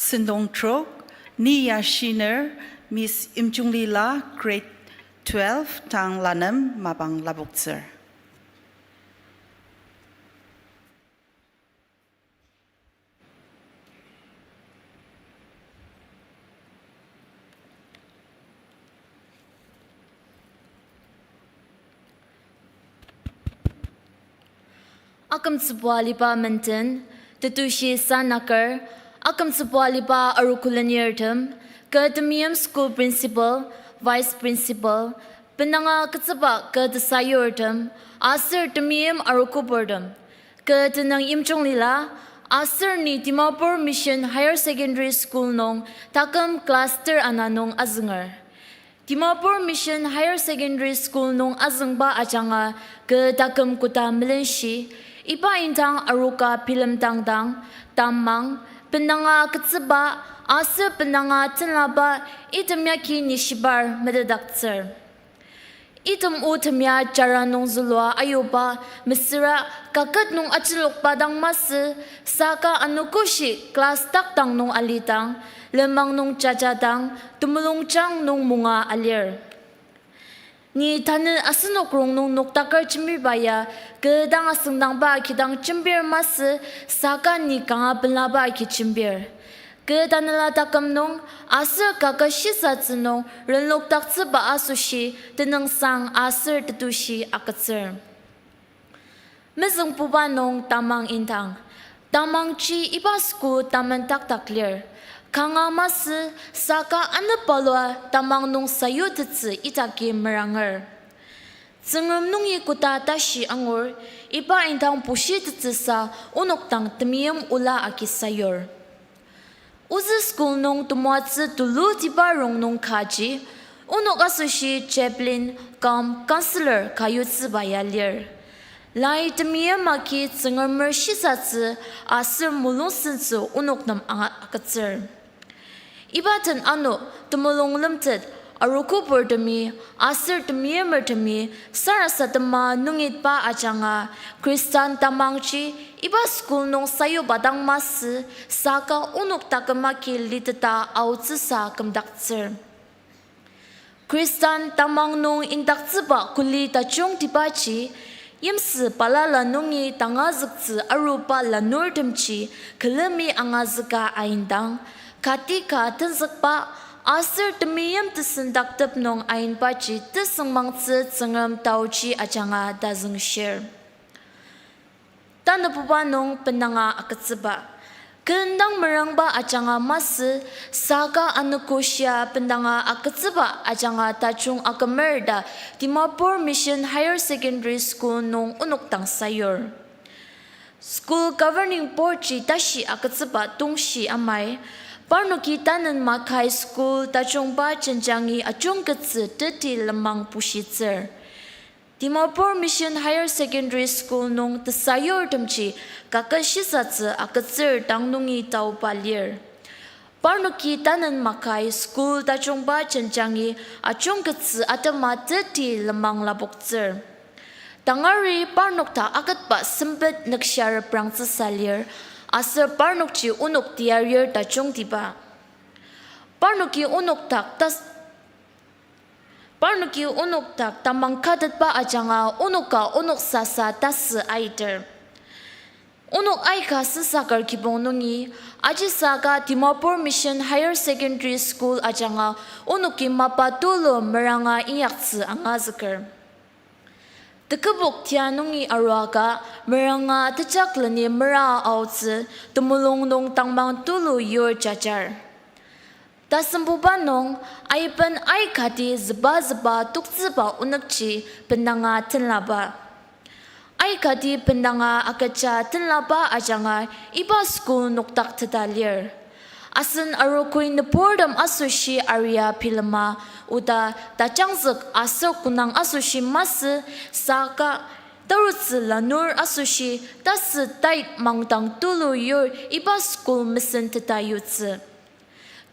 Sentong trok, ni ya shiner, Miss Imchunglila, grade twelve, tang lanem mapang lapoktsür. Akümtsübua aliba menden, tetushi sanaker, akümtsübua aliba arogo lenirtem, kü temeim school principal, vice principal, bendanga agütsüba kü tesayurtem, aser temeim arogoburtem, kü tenüng Imchunglila, aser ni Dimapur Mission Higher Secondary School nung taküm class ter ana nung azünger. Dimapur Mission Higher Secondary School nung azüngba ajanga kü taküm koda melenshi, iba indang aroka bilemdangdang, tamang, bendanga agütsüba, aser bendanga tenlaba, item yagi nishibar metetdaktsür. Item o tem ya jara nung zülua ayuba, mesüra kaket nung ajilokba dang masü, saka anogoshi class takdang nung alidang, lenmang nung jajadang, temulungjang nung munga alir. Ni tanü asenok rongnung noktaker jembiba ya, kü dang asüngdangba kidang jembir masü, saka ni kanga penlaba agi jembir. Kü tanela taküm nung, aser kaket shisatsü nung renlokdaktsüba asoshi, tenüngsang aser tetushi agütsür. Mezüngbuba nung tamang indang. Tamangji iba school tamentakdak lir. Kanga masü saka anepalua tamang nung sayutettsü idaki meranger. Tsüngrem nungi koda tashi angur, iba indang bushitettsüsa onok dang temeim ola agi sayur. Ozü school nung temoatsü tulutiba rongnung kaji, onok asoshi chaplain cum counselor ka yutsüba ya lir. Lai temeim agi Tsüngremer shisatsü aser mulungsentsü onok nem anga agütsür. Iba den ano temulung lemtet, arogoburtemi, aser temeimertemi sarasadema nungitba ajanga Khristan tamangji iba school nung sayuba dang masü saka onok taküm agi liteta aotsüsa kümdaktsür. Khristan tamang nung indaktsüba kuli tajungtibaji, yimsü balala nungi tangazüktsü aruba lanurtemji külemi angazüka aindang, kati ka tenzükba aser temeim tesendaktep nung ainbaji tesüngmangtsü Tsüngrem taoji ajanga tazüngshir. Tanabuba nung bendanga agütsüba. Ken dang merangba ajanga masü, saka anogoshia bendanga agütsüba ajanga tajung akümer ta Dimapur Mission Higher Secondary School nung onok dang sayur. School Governing Board ji tashi agütsüba tongshi amai, parnoki tanen makai school tajungba jenjangi ajungkettsü teti lenmang bushitsür. Dimapur Mission Higher Secondary School nung tesayurtemji kaket shisatsü agütsür dang nungi taoba lir. Parnoki tanen makai school tajungba jenjangi ajungkettsü atema teti lenmang lapoktsür. Tangari parnok ta aketba sempet nükshia reprangtsüsa lir, aser parnokji onok tiyarir tajungtiba. Parnoki onok dak tas- Parnoki onok dak tamang katetba ajanga onoka onok sasa tasü aiter. Onok aika sensaker kibong nungi, ajisaka Dimapur Mission Higher Secondary School ajanga onoki mapa tulu meranga inyaktsü angazüker. Tekübok tia nungi aruaka meranga tejakleni mera aotsü temulung nung tangmang tulu yur jajar. Tasembuba nung aiben aikati züba züba toktsüba onükji bendanga tenlaba. Aikati bendanga agüja tenlaba ajanga iba school nokdakteta lir. Asen arogoi nüburtem asoshi aria bilema, oda tajangzük aser konang asoshi masü, saka tarutsü lanur asoshi tasü tait mangdang tulu yur iba school mesenteta yutsü.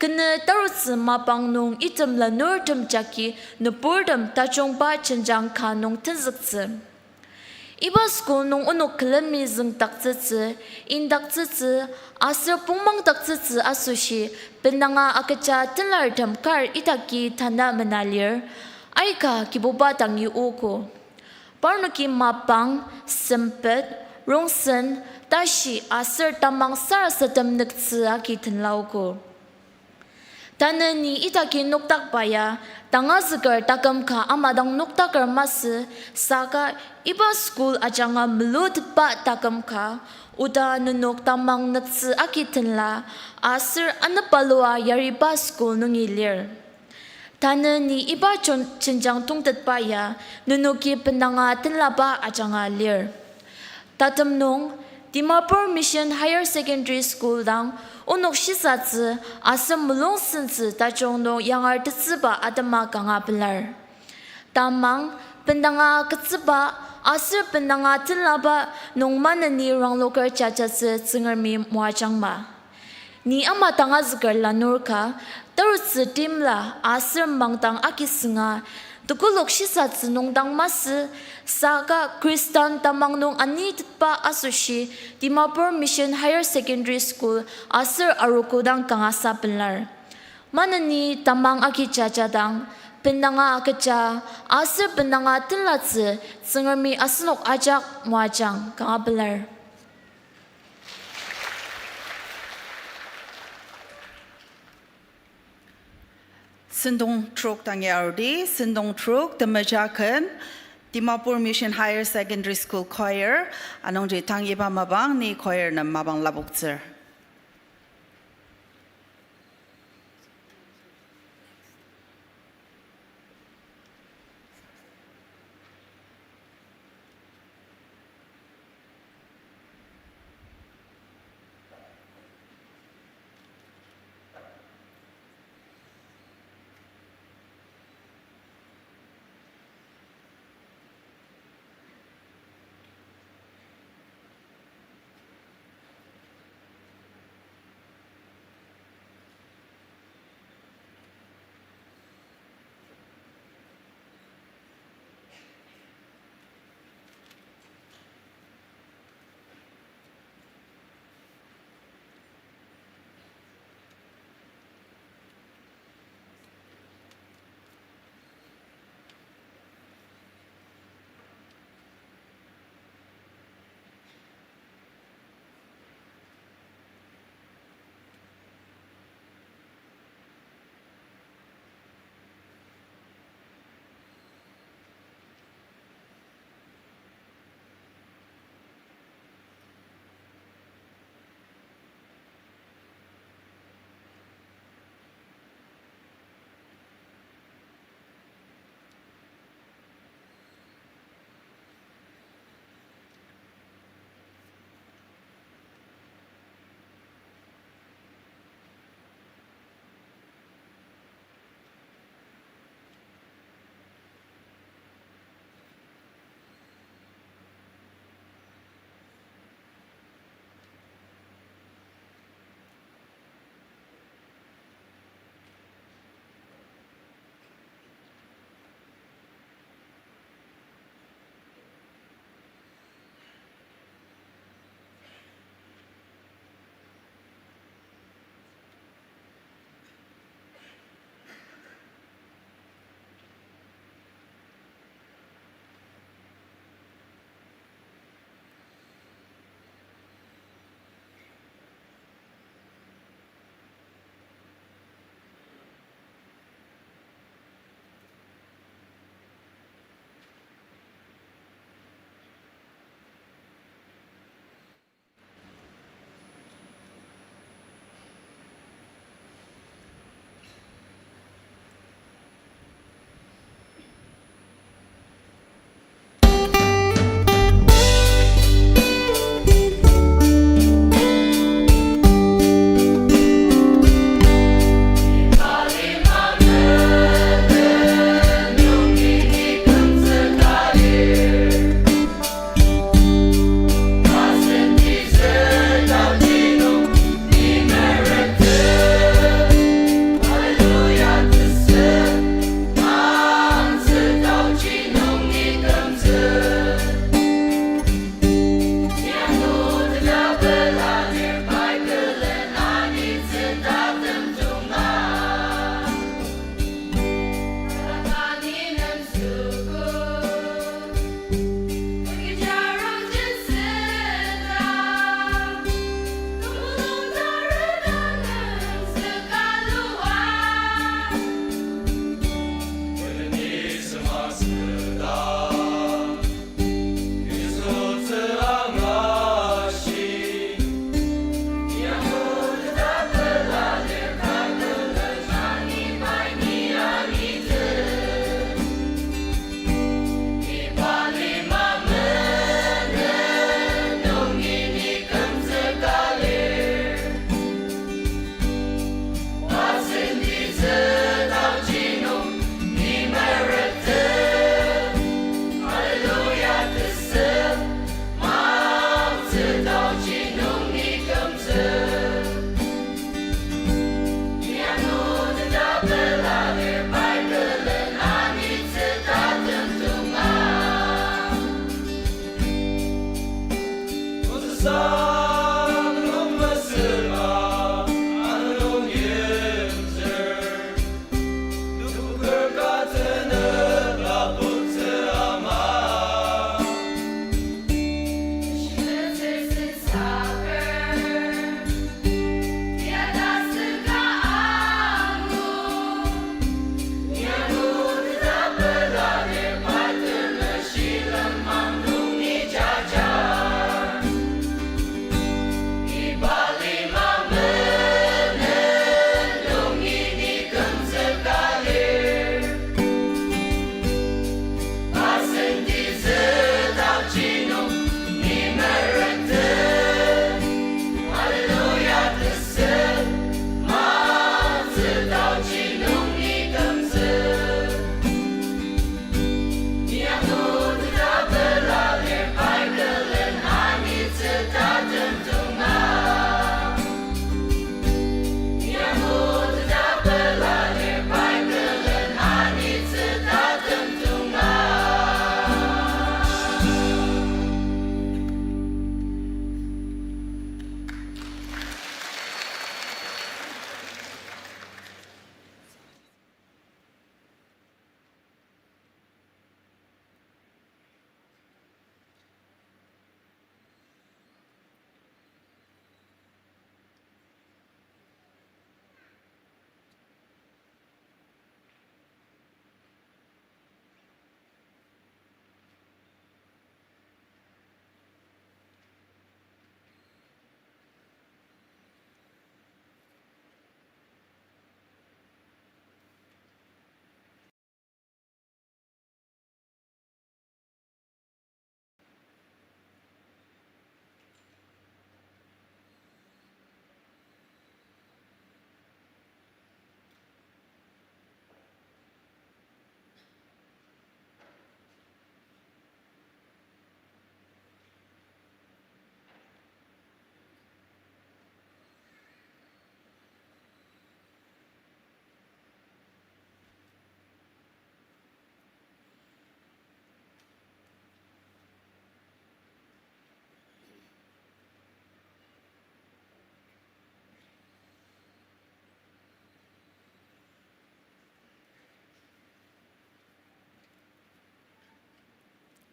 Kenü tarutsü mapang nung item lanurtem jagi nüburtem tajungba jenjang ka nung tenzüktsü. Iba school nung onok külemi züngdaktsütsü, indaktsütsü, aser pongmangdaktsütsü asoshi, bendanga agüja tenlartem kar idaki tanü mena lir, aika Kibuba dangi ogo. Parnoki mapang, sempet, rongsen, tashi aser tamang sarasadem nüktsü agi tenlaogo. Tanü ni idaki nokdakba ya, tangazüker taküm ka ama dang nokdaker masü, saka iba school ajanga mulutetba taküm ka, oda nenok tamang nüktsü agi tenla, aser anepalua yariba school nungi lir. Tanü ni iba jon-, jenjang tongtetba ya, nenoki bendanga tenlaba ajanga lir. Tatem nung, Dimapur Mission Higher Secondary School dang onok shisatsü aser mulung sentsü tajung nung yangar tetsüba atema kanga pelar. Tamang, bendanga agütsüba aser bendanga tenlaba nung maneni rangloker jajatsü Tsüngremi moajangma. Ni ama tangazüker lanur ka, tarutsü timla aser mangdang agisünga, tekolak shisatsü nung dang masü, saka Khristan tamang nung anitetba asoshi Dimapur Mission Higher Secondary School aser arogo dang kangasa pelar. Maneni tamang agi jajadang, bendanga agüja, aser bendanga tenlatsü Tsüngremi asenok ajak moajang kanga pelar. Sentong trok tangi arudi, sentong trok temeja ken, Dimapur Mission Higher Secondary School Choir, anungji tang iba mapang ni choir nem mapang lapoktsür.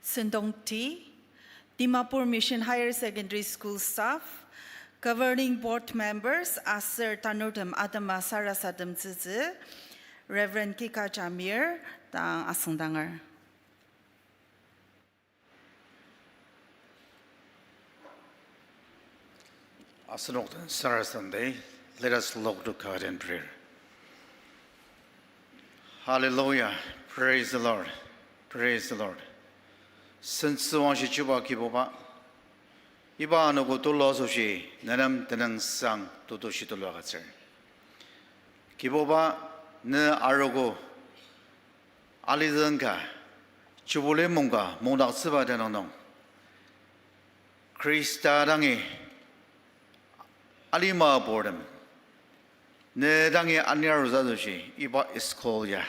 Sentongti, Dimapur Mission Higher Secondary School staff, governing board members aser tanurtem atema sarasademtsütsü, Reverend Kika Jamir dang asüngdanger. Asenok den sarasademdi, let us look to God in prayer. Hallelujah. Praise the Lord. Praise the Lord. Sentsüwangshi chuba Kibuba, iba anogo tulu asoshi nenem tenüngsang tutushi tulu agütsür. Kibuba, ne arogo alizen ka, Jubilee mungka mungdaktsüba tenüng nung, Khrista dangi alima purtem, ne dangi aniarutsü asoshi iba school ya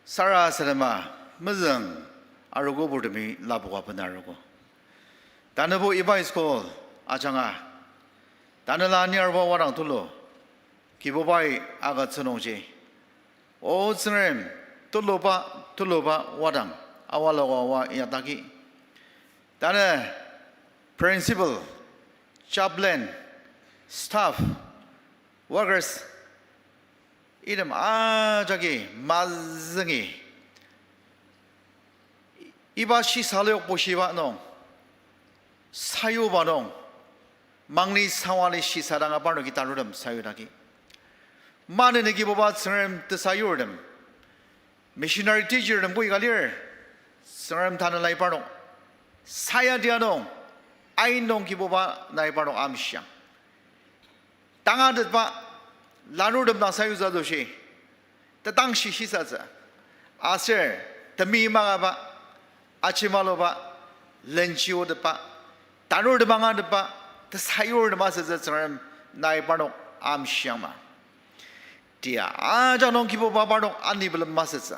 sarasadema mezüng arogo purtemi lapoka bena arogo. Tanübo iba school ajanga, tanela aniaruba wadang tulu, Kibubai agütsü nungji, O Tsüngrem, tuluba, tuluba wadang, awaloka oa inyakdaki. Tanü principal, chaplain, staff, workers, item ajaki mazüngi, iba shisaliyok bushiba nung, sayuba nung, mangli sawali shisadanga parnoki tanurtem sayudaki. Maneni Kibuba Tsüngrem tesayurtem, missionary teachertem koika lir, Tsüngrem tanelai parnok sayadia nung, ain nung Kibuba nai parnok amshiang. Tangatetba lanurtem dang sayutsü asoshi, tetangshi shisatsü. Aser temi makaba, achimaluba, lenchi otetba, tanurtem angatetba, tesayurtem asütsü Tsüngrem nai parnok amshiangma. Tia ajak nung Kibuba parnok ani bilem masütsü.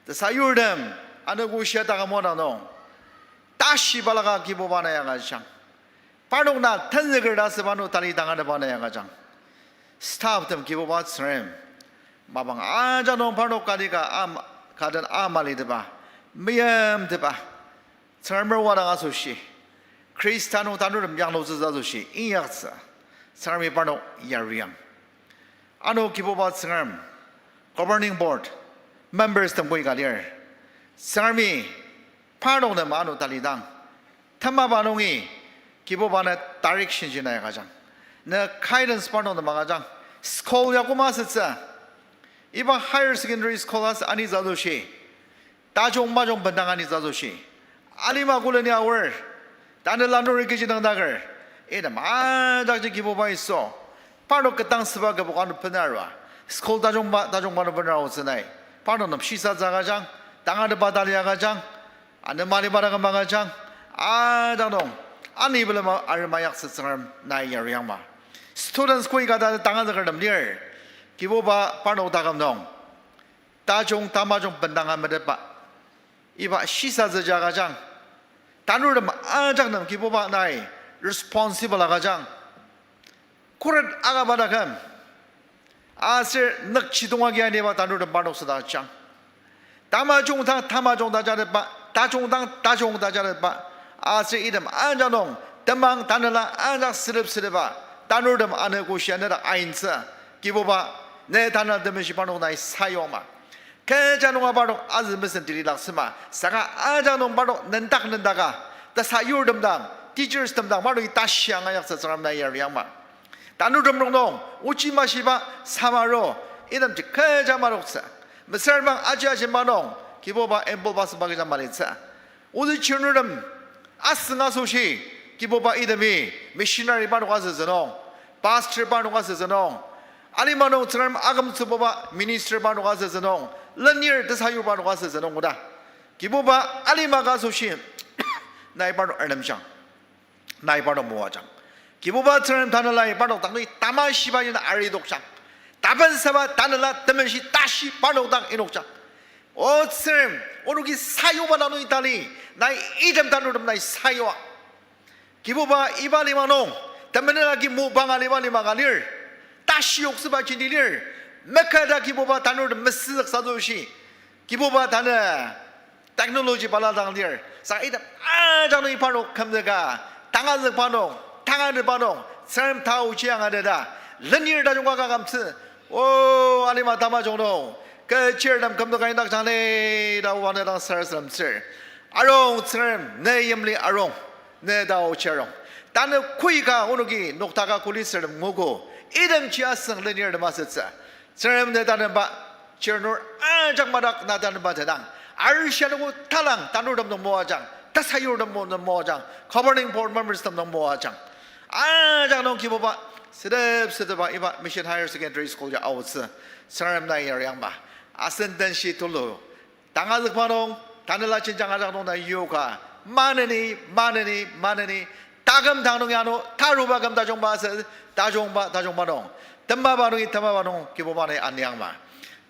Tesayurtem, anogo shia taküm wadang nung, tashi balaka Kibuba nai agüjang. Parnok na tenzüker ta asüba nung tali tangatetba nai agüjang. Stafftem Kibuba Tsüngrem, mapang ajak nung parnok kalika am-, kaden amalitepa, meyimtepa, Tsüngremer wadang asoshi, Khrista nung tanurtem yanglutsütsü asoshi inyaktsü, Tsüngremi parnok yariang. Ano Kibuba Tsüngrem, governing board memberstem koika lir, Tsüngremi parnok nem ano talidang, temaba nungi Kibuba ne direction ji nai agüjang, ne guidance parnok nem agüjang. School ya koma asütsü, iba higher secondary school as-, anitsü asoshi, tajung majung bendang anitsü asoshi, alima koleni aor, tanela nuri kechi dangdaker, item ajakji Kibuba Yisu, parnok ketdangsüba kübok ano benarua, school tajungba tajungba ano benarua otsü nai, parnok nem shisatsü agüjang, tangatetba tali agüjang, anemaliba taküm agüjang, ajak nung ani bilema arema yaktsü Tsüngrem nai yariangma. Students koika ta tangazükertem lir, Kibuba parnok taküm nung tajung tamajung bendanga metetba, iba shisatsüji agüjang. Tanurtem ajak nem Kibuba nai responsible agüjang. Khuret akaba taküm, aser nükjidong agi aniba tanurtem parnok südakjang. Tamajung dang tamajung tajatetba, tajung dang tajung tajatetba, aser item ajak nung temang tanela ajak sülepsülepa tanurtem anogo shia nedak aintsü. Kibuba, ne Tanela Temeshi parnok nai sayuangma. Kecha nunga parnok azü mesen tililaktsüma, saka ajak nung parnok nendak nendaka, tesayurtem dang, teachers tem dang parnoki tashi angayaktsü Tsüngrem nai yariangma. Tanurtem rongnung ochi mashiba samaro, itemji kecha madoktsü. Mesüra bang aji ajemba nung Kibuba enbol basüba kecha malitsü. Ozü chirnurtem asüng asoshi, Kibuba itemi missionary parnok asütsü nung, pastor parnok asütsü nung, alima nung Tsüngrem akümtsübuba minister parnok asütsü nung, lenir tesayur parnok asütsü nung oda, Kibuba alima ka asoshi nai parnok ernemjang, nai parnok moajang. Kibuba Tsüngrem Tanelai parnok dang nai tamashiba ina aridokjang. Tapensaba Tanela Temeshi tashi parnok dang inokjang. O Tsüngrem, onoki sayuba dang nai tali, nai item tanurtem nai sayua. Kibuba iba lima nung, temenenagi mopang aliba lima ka lir, tashi yoksüba jenti lir, meketa Kibuba tanurtem mesüzüksa asoshi, Kibuba Tanela Technology bala dang lir. Saka item ajak nung parnok kümzüka, tangazükba nung, tangatetba nung, Tsüngrem taochi angateta, lenir tajung ka kakümtsü. O, alima tamajung nung, kechirtem kümzüka indakjang ni, ta oba ne dang sarasademtsür. Arung Tsüngrem, ne yimli arung, ne taochi arung. Tanü koika onoki noktaka kuli sürtem nguogo, itemji asüng lenirtem asütsü. Tsüngrem ne tanenba, chirnur ajak madak na tanenba tenang. Arishia nungo talang tanurtem nung moajang, tasayurtem nung moajang, governing board members tem nung moajang. Ajak nung Kibuba, sedep sedeba iba Mission Higher Secondary School ya aotsü, Tsüngrem nai yariangma. Asen den shi tulu. Tangazükba nung, tanela jenjang ajak nung na yoka. Maneni, maneni, maneni. Taküm dang nung yano, taruba küm tajungba asü, tajungba, tajungba nung. Temaba nungi temaba nung, Kibuba ni aniangma.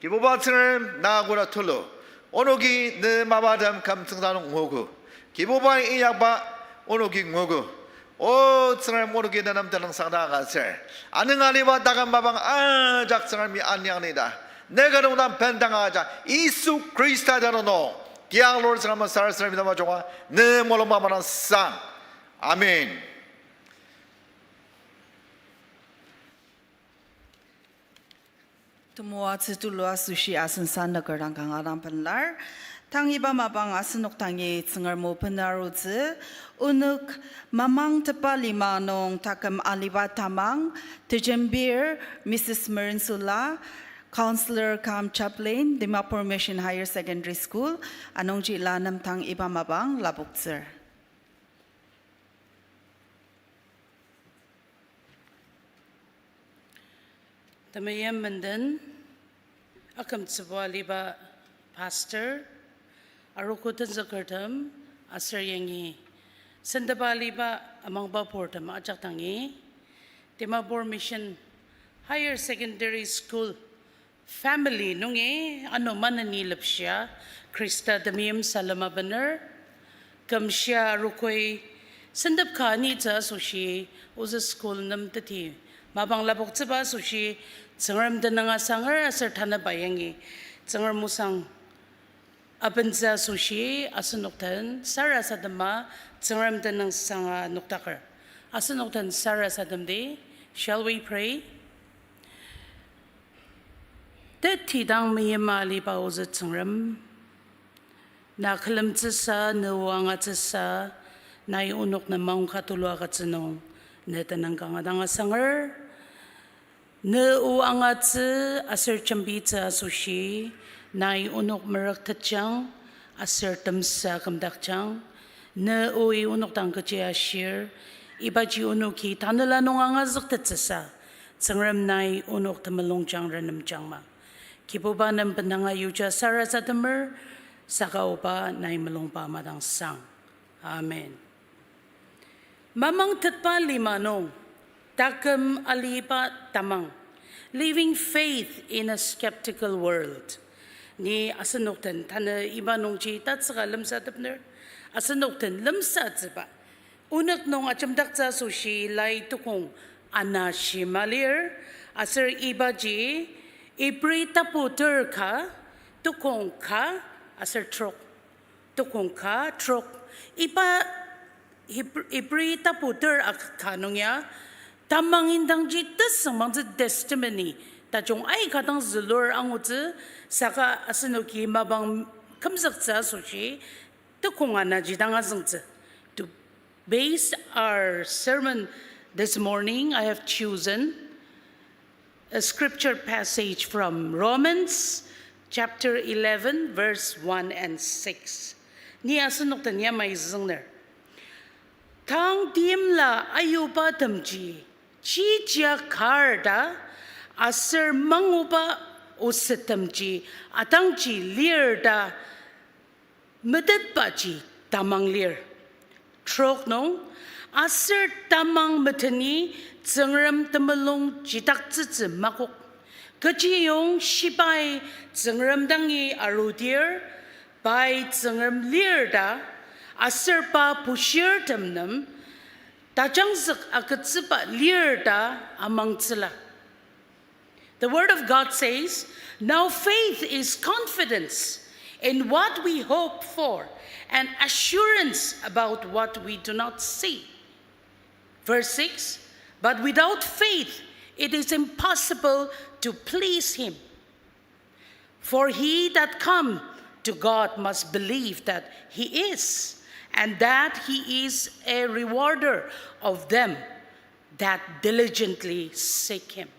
Kibuba Tsüngrem na koda tulu. Onoki ne mapatem küm tsüngda nung nguogo. Kibuba inyakba onoki nguogo. O Tsüngrem onoki nenem tenüngsang ta agütsür. Anüng aliba taküm mapang ajak Tsüngremi aniang ni ta. Ne kü nung dang bendang ajak Yisu Khrista tenüng nung. Kiang Lord Tsüngrem sarasademtsü mapang junga. Ne mulung mapang dang sang. Amen. Temoatsü tulu asoshi asen sanüker dang kanga dang pelar. Tang iba mapang asenok dangi Tsüngrem o bener arutsü, onok mamang tepa lima nung taküm aliba tamang, tejembir Missus Merensula, Counselor cum Chaplain, Dimapur Mission Higher Secondary School, anungji la nem tang iba mapang lapoktsür. Temeim menden, akümtsüba aliba pastor, arogo tenzükertem, aser yangi sendaba aliba amangba purtem ajak dangi, Dimapur Mission Higher Secondary School family nungi ano maneni lepshia, Khrista temeim salem abener, kümshia arogoi sentep ka anitsü asoshi, ozü school nem teti mapang lapoktsüba asoshi, Tsüngrem tenüng asanger aser tanüba yangi Tsüngrem osang abentsü asoshi asenok den sarasadema Tsüngrem tenüng sanga nokdaker. Asenok den sarasademdi, shall we pray? Tetidang meyima aliba ozü Tsüngrem, na külemtsüsa, ne o angatsüsa, nai onok nem maongka tulu agütsü nung, ne tenüng kanga dang asanger, ne o angatsü aser jembitsü asoshi, nai onok merük tetjang, aser temsa kümdakjang, ne oi onok dang kechi ashir, ibaji onoki tanela nung angazüktettsüsa, Tsüngrem nai onok temulungjang renemjangma. Kibuba nem bendanga yuja sarasademer, saka oba nai mulungba madangsang. Amen. Mamang tetba lima nung, taküm aliba tamang, Living Faith in a Skeptical World. Ni asenok den tanü iba nungji tatsüka lemsatepner, asenok den lemsatsüba onok nung ajemdaktsü asoshi lai tukong ana shima lir, aser ibaji Ibri tapu ter ka, tukong ka, aser trok. Tukong ka, trok. Iba Ib-, Ibri tapu ter ak ka nung ya, tamang indangji tesüngmangtsü testimony tajung aika dang zülur angutsü, saka asenoki mapang kümzüktsü asoshi, tukong anaji dang azüngtsü. To base our sermon this morning, I have chosen a scripture passage from Romans chapter eleven, verse one and six. Ni asenok den yamai züngner. Tang timla ayubatemji chijia kar ta, aser manguba osettemji atangji lir ta, metetbaji tamang lir. Trok nung, aser tamang meteni Tsüngrem temulung jidaktsütsü makok. Kechiyong shibai Tsüngrem dangi arudir, pai Tsüngrem lir ta, aser pa bushirtem nem tajangzük agütsüba lir ta amangtsüla. The word of God says, "Now faith is confidence in what we hope for, and assurance about what we do not see. Verse six, "But without faith, it is impossible to please him. For he that come to God must believe that he is, and that he is a rewarder of them that diligently seek him."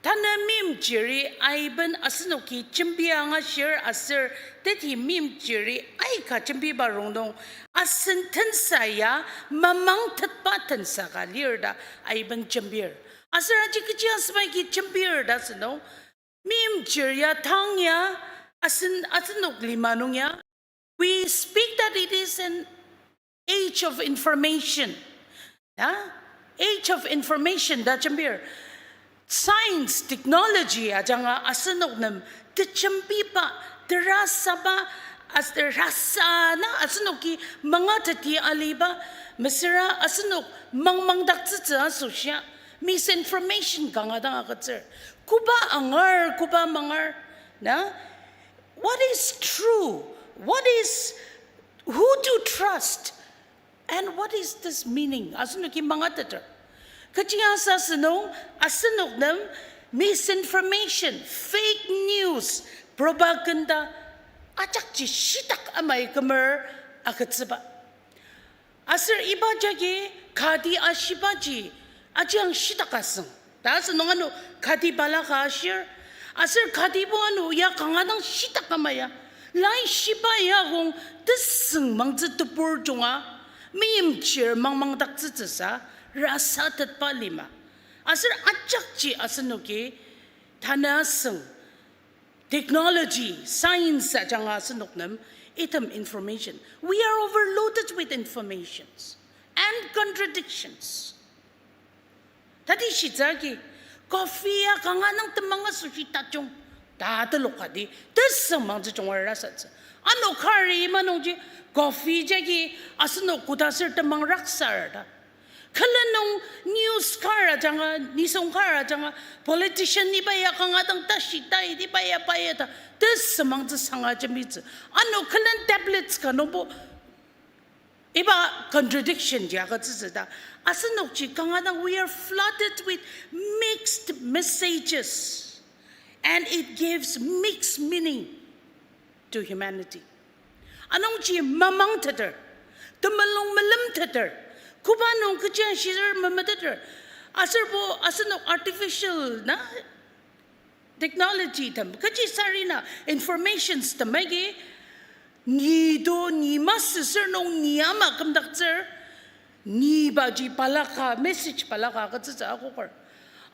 Tanü meimchiri aiben asenoki jembi angashir aser teti meimchiri aika jembiba rongnung asen tensa ya mamang tetba tensa ka lir ta aiben jembir. Aser aji kechi asüba ki jembir ta asünung, meimchir ya tang ya asen, asenok lima nung ya. We speak that it is an age of information. Na? Age of information ta jembir. Science, technology ajanga asenok nem tejembiba, terasaba, as-, terasa na asenoki mangateti aliba, mesüra asenok mangmangdaktsütsü asoshia, misinformation kanga dang agütsür. Koba angar, koba mangar, na? What is true? What is, who to trust? And what is this meaning? Asenoki mangateter. Kechi asa asünung, asenok nem misinformation, fake news, propaganda, ajakji shitak amai kümer agütsüba. Aser iba jagi kati ashibaji ajiang shitak asüng. Ta asünung ano kati balaka ashir. Aser katibo ano ya kanga dang shitak ama ya. Laishiba ya kong tesüng mangtsü tebur junga, meimchir mangmangdaktsütsüsa, rasa tetba lima. Aser ajakji asenoki tanü asüng technology, science ajanga asenok nem item information. We are overloaded with informations and contradictions. Tati shitsü agi, coffee ya kanga nung temang asoshi tajung ta telokadi, tesüng mangtsü junga rasatsü. Ano kari ima nungji coffee jagi asenok koda ser temang raksar ta. Kelen nung news kar ajanga, nisung kar ajanga, politician iba ya kanga dang tashi tai, iba ya pa ya ta, tesüng mangtsü sanga jembitsü. Ano kelen tablets ka nungbo, iba contradiction ji agütsütsü ta. Asenokji kanga dang, we are flooded with mixed messages, and it gives mixed meaning to humanity. Anungji mamangteter, temulung melemteter, koba nung kechi ashir memeteter, aserbo asenok artificial na technology tem, kechi sarena informations tem agi, ni do, ni masü ser nung ni ama kümdaktsür, ni baji balaka, message balaka agütsütsü akoker.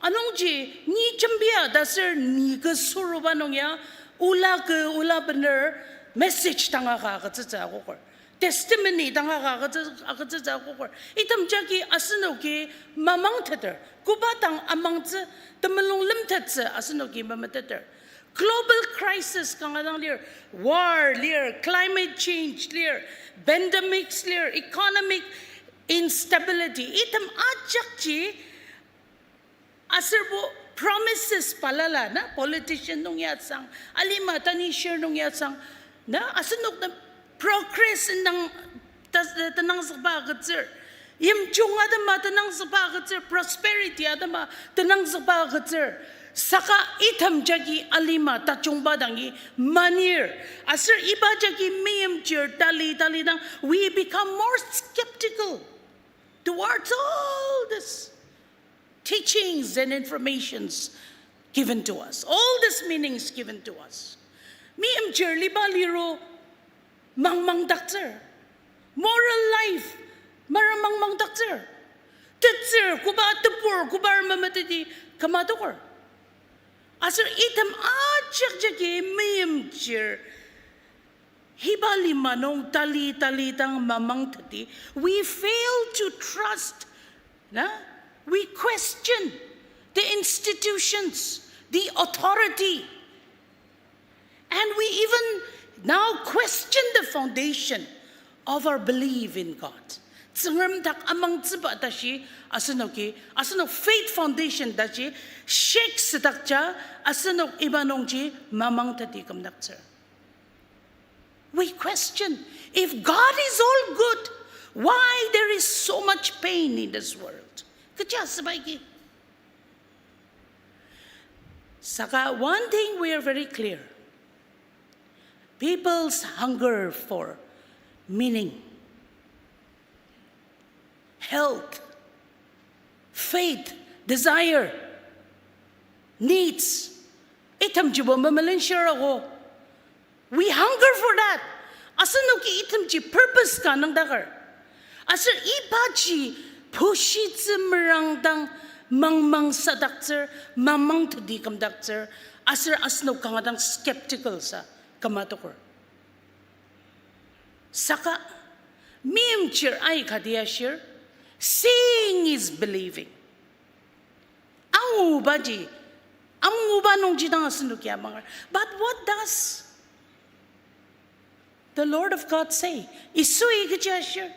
Anungji ni jembia ta ser ni kü suruba nung ya, ola kü, ola bener message tangaka agütsütsü akoker. Testimony tangaka agütsü-, agütsütsü akoker. Item jagi asenoki mamangteter, koba dang amangtsü, temulung lemtettsü asenoki memeteter. Global crisis kanga dang lir, war lir, climate change lir, pandemics lir, economic instability. Item ajakji aserbo promises balala na politician nung yatsang, alima tanishir nung yatsang, na asenok na progress indang ta-, tenangzükba agütsür. Yimjung atema tenangzükba agütsür, prosperity atema tenangzükba agütsür. Saka item jagi alima tajungba dangi manir. Aser iba jagi meimchir tali tali dang, we become more skeptical towards all this teachings and informations given to us, all these meanings given to us. Meimchir liba liro mangmangdaktsür. Moral life mara mangmangdaktsür. Tetsür koba tebur koba memeteti küma adoker. Aser item ajak jagi meimchir hiba lima nung tali tali dang mamangteti, we fail to trust, na? We question the institutions, the authority, and we even now question the foundation of our belief in God. Tsüngrem dak amangtsüba tashi asenoki, asenok faith foundation tashi shake südakja asenok iba nungji mamangteti kümdaktsür. We question, if God is all good, why there is so much pain in this world? Kecha asüba agi. Saka one thing we are very clear. People's hunger for meaning, health, faith, desire, needs, itemjibo memelenshirago. We hunger for that. Asenoki itemji purpose ka nüngdaker. Aser ibaji pushitsü merangdang mangmang sadaktsür, mangmang teti kümdaktsür, aser asenok kanga dang skeptical sa kümatoker. Saka, meimchir aika dia shir, seeing is believing. Angubaji, anguba nungji dang asenoki amanger. But what does the Lord of God say? Yisui kechi ashir?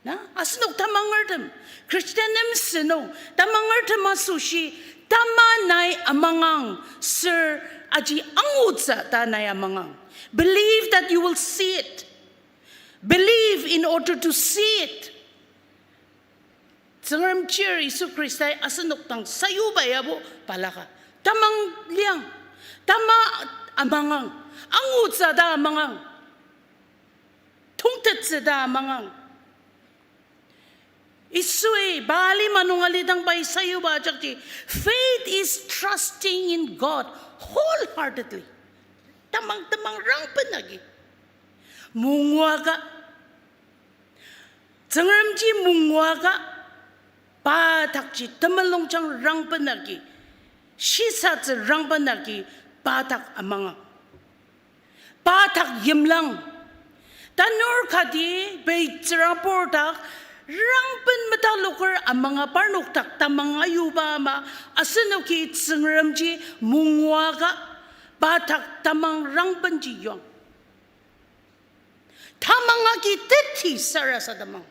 Na, asenok tamangertem, Christian nem sünung, tamangertem asoshi, tama nai amangang, sir, aji angutsü ta nai amangang. Believe that you will see it. Believe in order to see it. Tsüngrem chir Yisu Khristai asenok dang sayuba yabo balaka. Tamang liang, tama amangang, angutsü ta amangang, tongtettsü ta amangang. Yisui pa alima nung alidang pai sayuba ajakji, faith is trusting in God wholeheartedly. Tamang, tamang rangpen agi. Mungua ka, Tsüngremji mungua ka, pa dakji temulungjang rangben agi, shisatsü rangben agi, pa dak amangang. Pa dak yimlang. Tanur kati pei tsürabur dak rangben metaloker amanga parnok dak tamang ayuba ama, asenoki Tsüngremji mungua ka, pa dak tamang rangbenji yuang. Tamang agi teti sarasademang.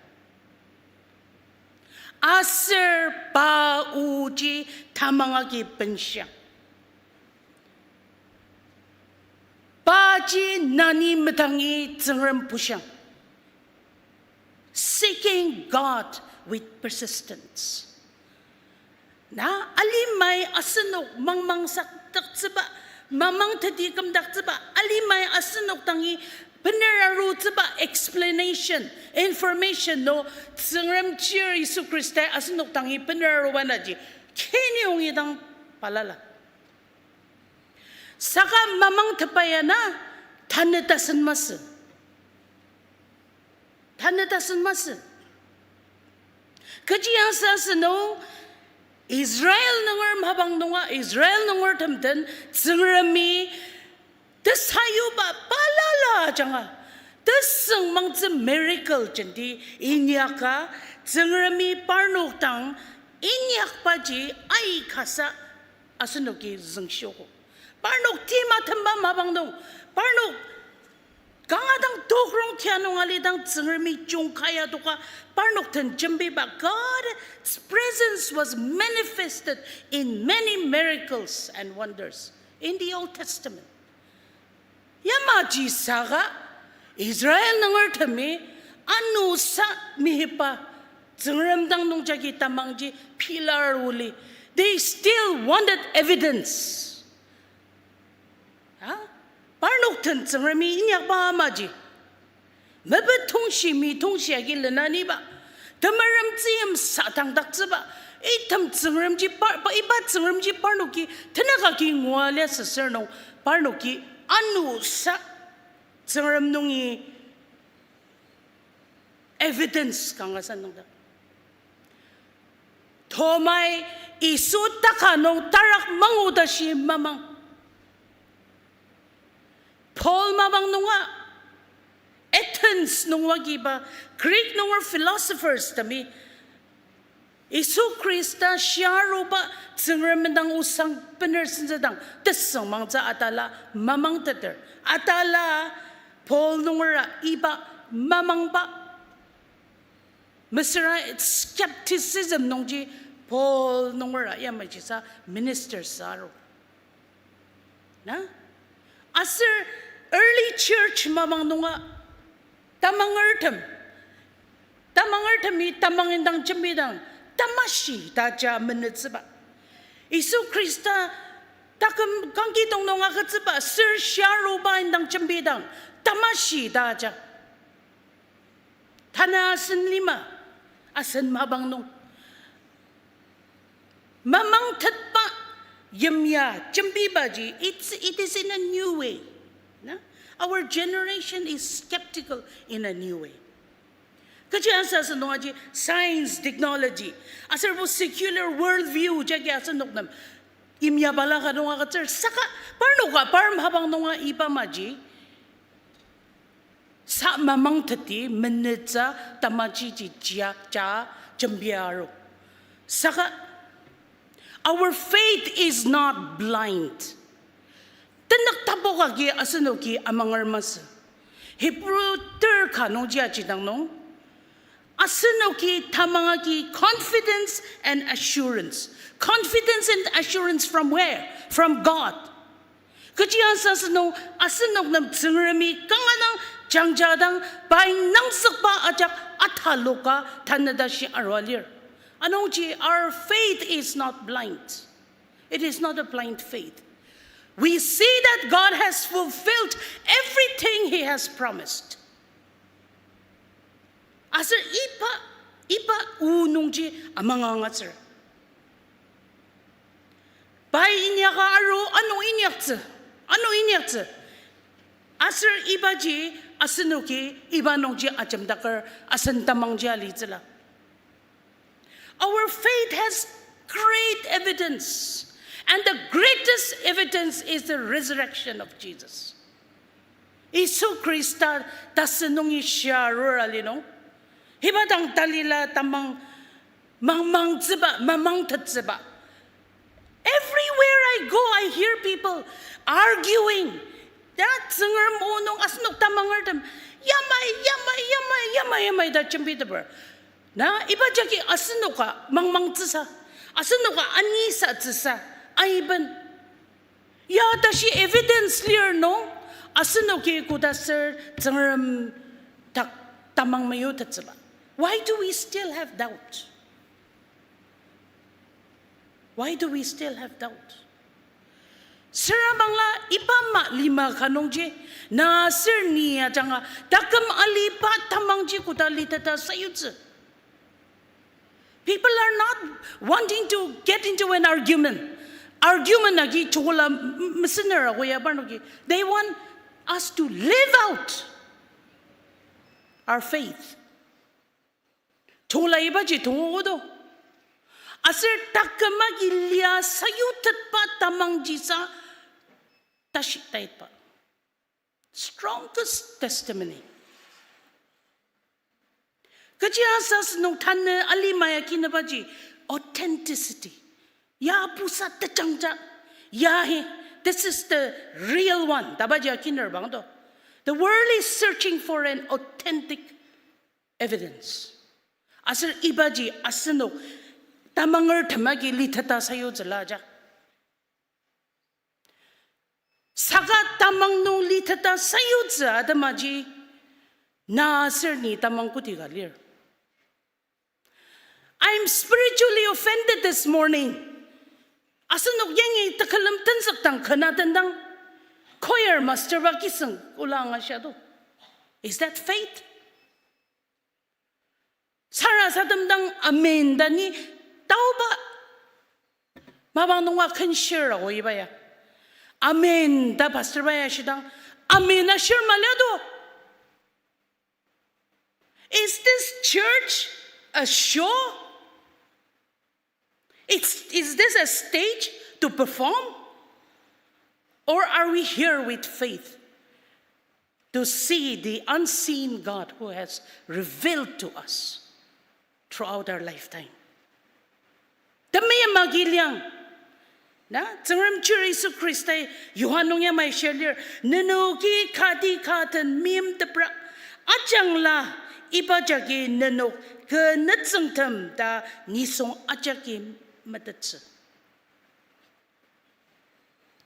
Aser pa oji tamang agi benshang. Paji nani medangi Tsüngrem bushang. Seeking God with persistence. Na, alimai asenok mangmang sakdaktsüba, mamang teti kümdaktsüba, alimai asenok dangi bener arutsüba explanation, information no, Tsüngrem chir Yisu Khristai asenok dangi bener aruba naji, kini ongi dang balala. Saka mamang tepaya na, tanü tasen masü. Tanü tasen masü. Kechi yangsa asünung, Israel nunger mapang nunga, Israel nungertem den, Tsüngremi tesayuba balala ajanga, tesüngmangtsü miracle jenti inyaka, Tsüngremi parnok dang inyakbaji aikasa asenoki züngshiogo. Parnok tima temba mapang nung, parnok kanga dang tokrong tia nung alidang Tsüngremi jungkaya toka parnok den jembiba. God's presence was manifested in many miracles and wonders in the Old Testament. Yamaji saka Israel nungertemi anusa mehipa Tsüngrem dang nungjagi tamangji pilar uli. They still wanted evidence. Ha? Parnok den Tsüngremi inyakba amaji. Mepet tongshi, mi tongshi agi lenaniba. Temerem tzüyim satangdaktsüba. Item Tsüngremji par-, pa-, iba Tsüngremji parnoki, tenük agi ngua lia süsür nung, parnoki anusa Tsüngrem nungi evidence kanga sa nungda. Tomai Yisu taka nung tarak mangu tashi mamang. Paul mapang nunga, Athens nung wagiba, Greek nunger philosophers temi, Yisu Khrista shiaruba Tsüngrem dang osang bener senzüdang tesüngmangtsü atala mamangteter. Atala Paul nungera iba mamangba. Mesüra skepticism nungji Paul nungera yamajisa minister saru. Na? Aser Early church mapang nunga tamangertem, tamangertemi tamang indang jembidang tamashi ta ja menütsüba. Yisu Khrista taküm kangkidong nung agütsüba ser shiaruba indang jembidang tamashi ta ja. Tanü asen lima, asen mapang nung mamangtetba yimya jembibaji, it's, it is in a new way. Na? Our generation is skeptical in a new way. Kechi asa asen nungaji science, technology, aserbo secular worldview jagi asenok nem yimya balaka nunga agütsür saka parnoka par mapang nunga iba maji sa mamangteti menetsa tamajiji jia ja jembia aru. Saka our faith is not blind. Tenük tapoka agi asenoki amanger masü. Hebrew ter ka nungji ajidang nung, asenoki tamang agi confidence and assurance. Confidence and assurance from where? From God. Kechi asa asenok, asenok nem Tsüngremi kanga dang jangja dang pai nangzükba ajak ataloka tanü tashi arua lir. Anungji, our faith is not blind. It is not a blind faith. We see that God has fulfilled everything He has promised. Aser iba, iba o nungji amanga angatsür. Pai inyaka aru, ano inyaktsü, ano inyaktsü. Aser ibaji asenoki iba nungji ajemdaker asen tamangji alitsüla. Our faith has great evidence, and the greatest evidence is the resurrection of Jesus. Yisu Khrista tasen nungi shia arur ali nung, iba dang talila tamang mangmangtsüba, mamangtettsüba. Everywhere I go, I hear people arguing. Ya, Tsüngrem o nung asenok tamangertem yamai, yamai, yamai, yamai, yamai ta jembiteper. Na, iba jagi asenoka mangmangtsüsa, asenoka anisatsüsa aiben. Ya tashi evidence lir nung, asenoki kodaser Tsüngrem dak tamang meyutettsüla. Why do we still have doubt? Why do we still have doubt? Süra bangla iba ma lima ka nungji, na aser ni ajanga taküm aliba tamangji koda liteta sayutsü. People are not wanting to get into an argument. Argument agi chokola m-, mesener ago ya parnoki. They want us to live out our faith. Chokola ibaji tongogo do. Aser taküm agi lia sayutetba tamangjisa tashi taitba. Strongest testimony. Kechi asa asenok tanü alima ya kinübaji authenticity. Ya pusa tejangja. Ya hi, this is the real one. Ta baji ya kiner bang do. The world is searching for an authentic evidence. Aser ibaji asenok tamangertem agi liteta sayutsüla ja. Saka tamang nung liteta sayutsü atemaji, na aser ni tamang koti ka lir. I'm spiritually offended this morning. Asenok yangi tekülem tenzükdang kena tendang, choir master ba kiseng ola angashia do. Is that faith? Sarasadem dang amen ta ni taoba mapang nunga kenshir ago iba ya. Amen ta pastor ba ya shidang, amen ashir mali do. Is this church a show? It's, is this a stage to perform? Or are we here with faith to see the unseen God who has revealed to us throughout our lifetime? Temeim agi liang. Na, Tsüngrem chir Yisu Khristai Johan nung yamai shia lir, nenoki kati ka den meimtepra ajangla, iba jagi nenok kü nütsüngtem ta nisung ajaki metettsü.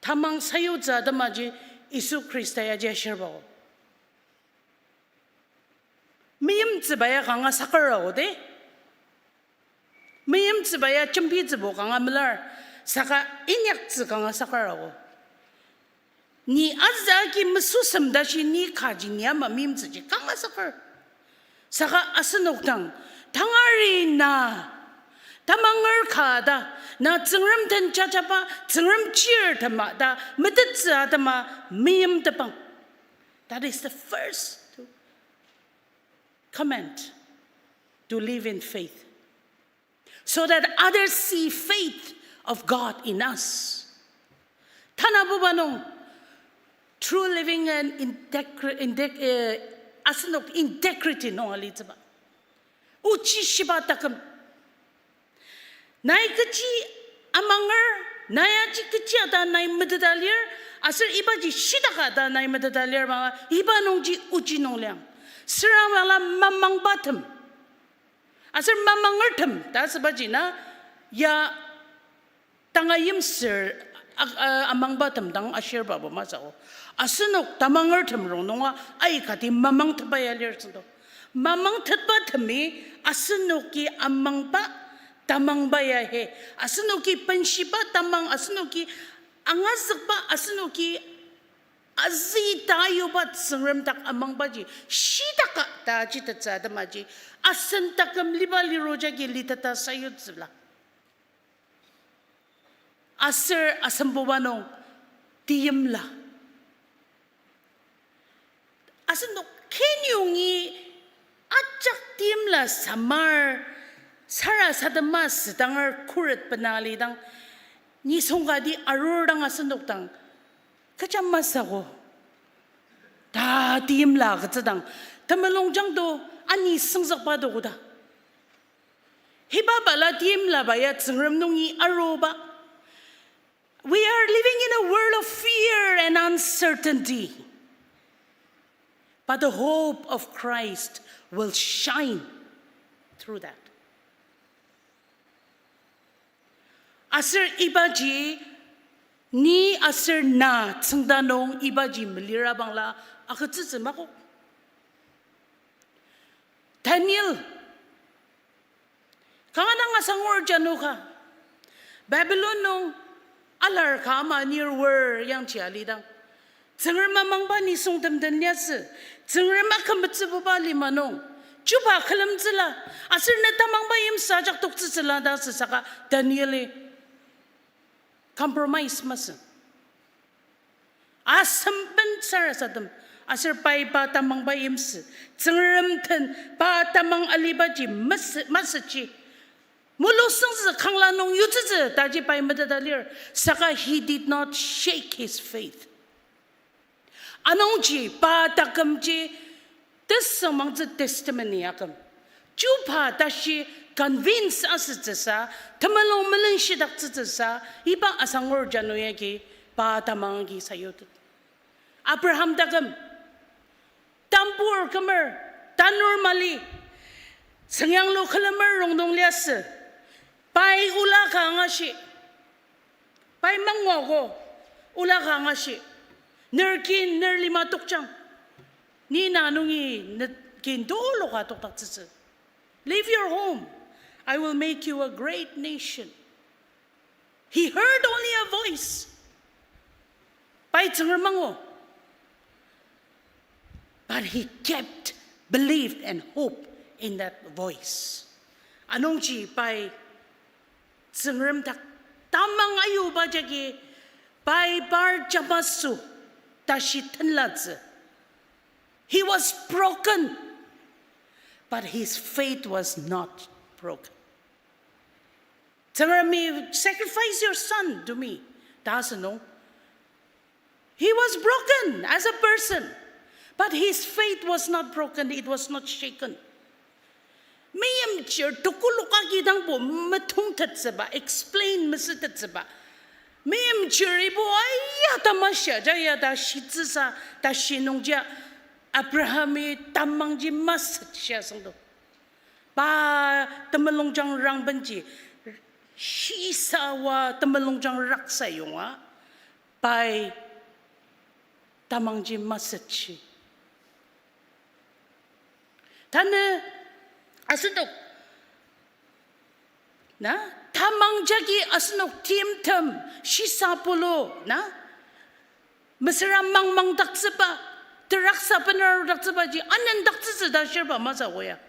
Tamang sayutsü atemaji Yisu Khrista ya jashir bao. Meimtsüba ya kanga sakar ao de. Meimtsüba ya jembitsübo kanga melar. Saka inyaktsü kanga sakar ao. Ni azü agi mesüsem tashi ni kaji ni ama meimtsüji kanga sakar. Saka asenok dang, tangari na, tamanger ka ta, na Tsüngrem den jajaba, Tsüngrem chir tema ta, metettsü atema, meimtebang. That is the first command, to live in faith, so that others see faith of God in us. Tanabuba nung, true living and integri-, integ-, eh, asenok integrity nung alitsüba. Ochi shiba taküm. Nai kechi amanger, nai aji kechi ata nai meteta lir, aser ibaji shidaka ta nai meteta lir banga, iba nungji ochi nung liang. Süra bala mamangbatem. Aser mamangertem ta asübaji na, ya tanga yimsür a-, a-, amangbatem dang ashir babo masü o. Asenok tamangertem rongnunga aikati mamangteba ya lir süngdo. Mamangtetbatemi asenoki amangba tamangba ya he. Asenoki benshiba tamang, asenoki angazükba, asenoki azü ta ayuba Tsüngrem dak amangbaji, shidaka ta ajitettsü atemaji, asen taküm liba liru jagi liteta sayutsüla. Aser asembuba nung teimla. Asenok kenyongi ajak teimla samar, sarasadema südanger khuret bena alidang, nisung kati arur dang asenok dang, kecha masü ko, ta teimla agütsüdang, temulung jangdo ani süngzükba do koda. Hiba bala teimlaba ya Tsüngrem nungi aruba. We are living in a world of fear and uncertainty. But the hope of Christ will shine through that. Aser ibaji, ni aser na tsüngda nung ibaji melira bangla agütsütsü makok. Daniel, kanga dang asangur janu ka, Babylon nung alar ka ama nir wer yangji alidang, Tsüngrem amangba nisungtem den liasü, Tsüngrem akümetsübuba lima nung, chuba külemtsüla, aser ne tamangba yimsü ajak toktsütsüla ta asü saka Daniel-i compromise masü. Asemben sarasadem, aser pai pa tamangba yimsü, Tsüngrem den pa tamang alibaji masü-, masüji, mulu süngzü kangla nung yutsütsü taji pai meteta lir, saka he did not shake his faith. Anungji pa takümji tesüngmangtsü testimony aküm. Chuba tashi convince asütsüsa, temulung melenshidaktsütsüsa, iba asangur janu yagi pa tamang agi sayutet. Abraham taküm, tambur kümer, tanur mali, süngyanglu külemer rongnung liasü, pai ola ka angashi, pai manguago, ola ka angashi, ner kin, ner lima tokjang, ni na nungi ne kin tuluka tokdaktsütsü. Leave your home. I will make you a great nation. He heard only a voice. Pai Tsüngrem mangu. But he kept belief and hope in that voice. Anungji pai Tsüngrem dak tamang ayuba jagi pai par jamasü tashi tenlatsü. He was broken, but his faith was not broken. Tsüngremi, sacrifice your son to me ta asünung, he was broken as a person, but his faith was not broken, it was not shaken. Meimchir tekülok agi dangbo metongtettsüba, explain mesütettsüba. Meimchir ibo aya tamashia ja ya ta shitsüsa ta shinungjia Abrahami tamangji masü shia süngdo. Pa temulungjang rangbenji, shisawa temulungjang raksa yonga, pai tamangji masütsü. Tanü asenok, na, tamang jagi asenok timtem, shisa pulu, na, mesüra mangmangdaktsüba, teraksa benarudaktsübaji anendaktsütsü ta shirba masü koya.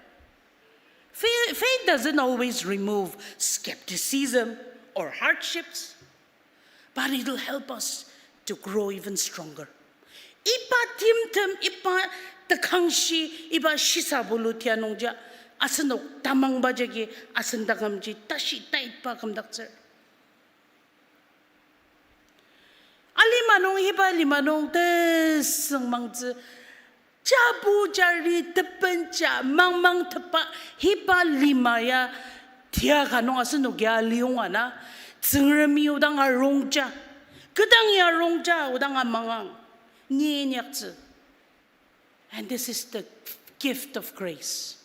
Faith, faith doesn't always remove skepticism or hardships, but it'll help us to grow even stronger. Iba timtem, iba tekangshi, iba shisa pulu tia nungja, asenok tamangba jagi asen takümji tashi taitba kümdaktsür. Alima nung, hiba lima nung tesüngmangtsü, jabu jari tebenja mangmangtepba hiba lima ya tia ka nung asenok ya liyonga na, Tsüngremi odang arongja, kodang ya arongja odang amangang, ni inyaktsü. And this is the gift of grace.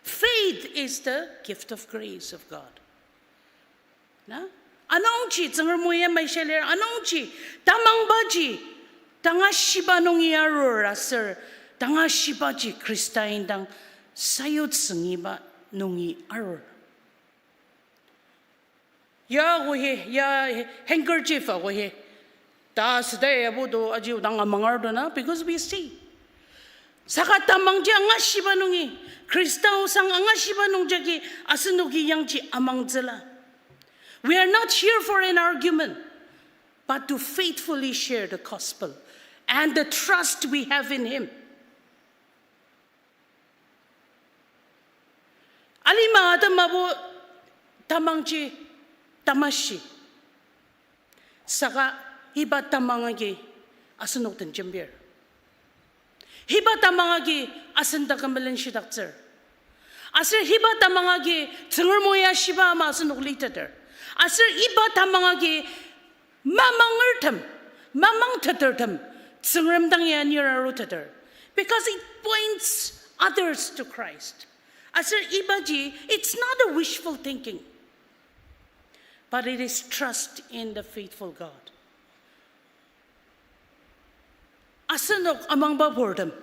Faith is the gift of grace of God. Na? Anungji, Tsüngrem o yamai shia lir, anungji, tamangbaji, tangashiba nungi arur aser, tangashibaji Khrista indang sayutsüngiba nungi arur. Ya kohi, ya handkerchief a kohi. Ta süda ya budo aji odang amangar do na, because we see. Saka tamangji angashiba nungi, Khrista osang angashiba nungjagi asenoki yangji amangtsüla. We are not here for an argument, but to faithfully share the gospel and the trust we have in Him. Alima atemabo tamangji tamashi. Saka iba tamang agi asenok den jembir. Iba tamang agi asen taküm melenshidaktsür. Aser iba tamang agi Tsüngrem o ya shiba ama asenok liteter. Aser iba tamang agi mamangertem, mamangtetertem, Tsüngrem dang ya nir aruteter. Because it points others to Christ. Aser ibaji, it's not a wishful thinking, but it is trust in the faithful God. Asenok amangba purtem.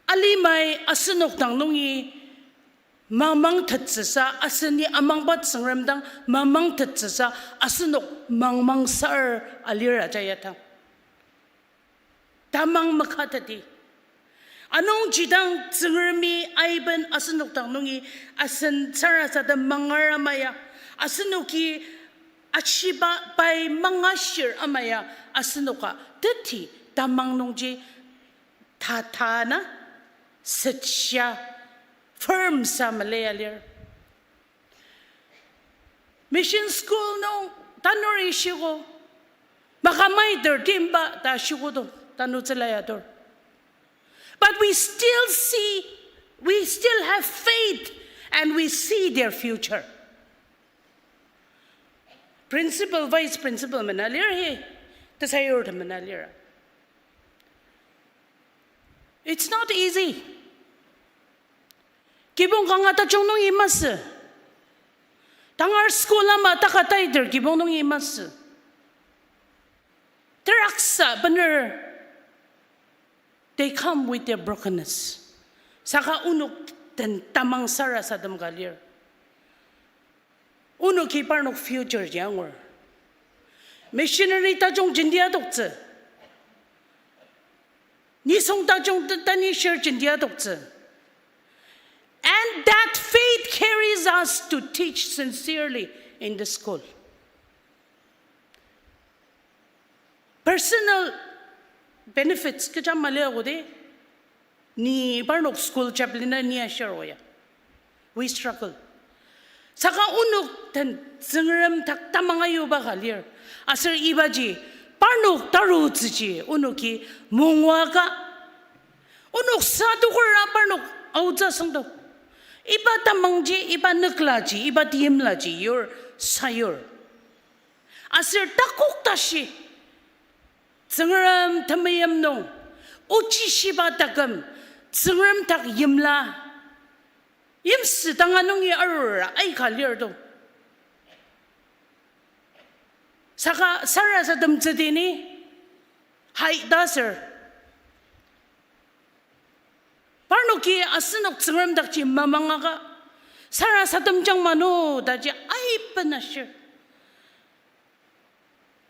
Alimai asenok dang nungi mamangtettsüsa, aseni amangba Tsüngrem dang mamangtettsüsa, asenok mangmangsar alir ajayatang. Tamang makateti. Anungji dang Tsüngremi aiben asenok dang nungi asen sarasadem mangar ama ya, asenoki ashiba pai mangashir ama ya, asenoka teti tamang nungji tatana setshia firm sa maleya lir. Mission school nung tanur ishiko, makamai ter timba ta shiko do, tanutsüla ya tur. But we still see, we still have faith and we see their future. Principal, vice principal mena lir hi, tesayur ta mena lir. It's not easy. Kibong kanga tajung nungi masü. Tangar school ama taka taiter kibong nungi masü. Teraksa bener, they come with their brokenness. Saka onok den tamang sarasadem ka lir. Onoki parnok future ji angur. Missionary tajung jenti adoktsü. Nisung tajung t-, tanishir jenti adoktsü. And that faith carries us to teach sincerely in the school. Personal benefits kecha mali agudi, ni parnok school chaplain ni ashir oya. We struggle. Saka onok den Tsüngrem dak tamang ayuba ka lir. Aser ibaji parnok tarutsüji onoki mungwa ka. Onok sa tokora parnok aotsü süngdo. Iba tamangji, iba nüklaji, iba timlaji yur sayur. Aser takok tashi, Tsüngrem temeim nung, ochi shiba taküm, Tsüngrem dak yimla, yimsü tanga nungi arura aika lir do. Saka sarasademtsüdi ni, Hai ta ser. Parnoki asenok Tsüngrem dakji mamangaka, sarasademjang mano taji aiben ashir.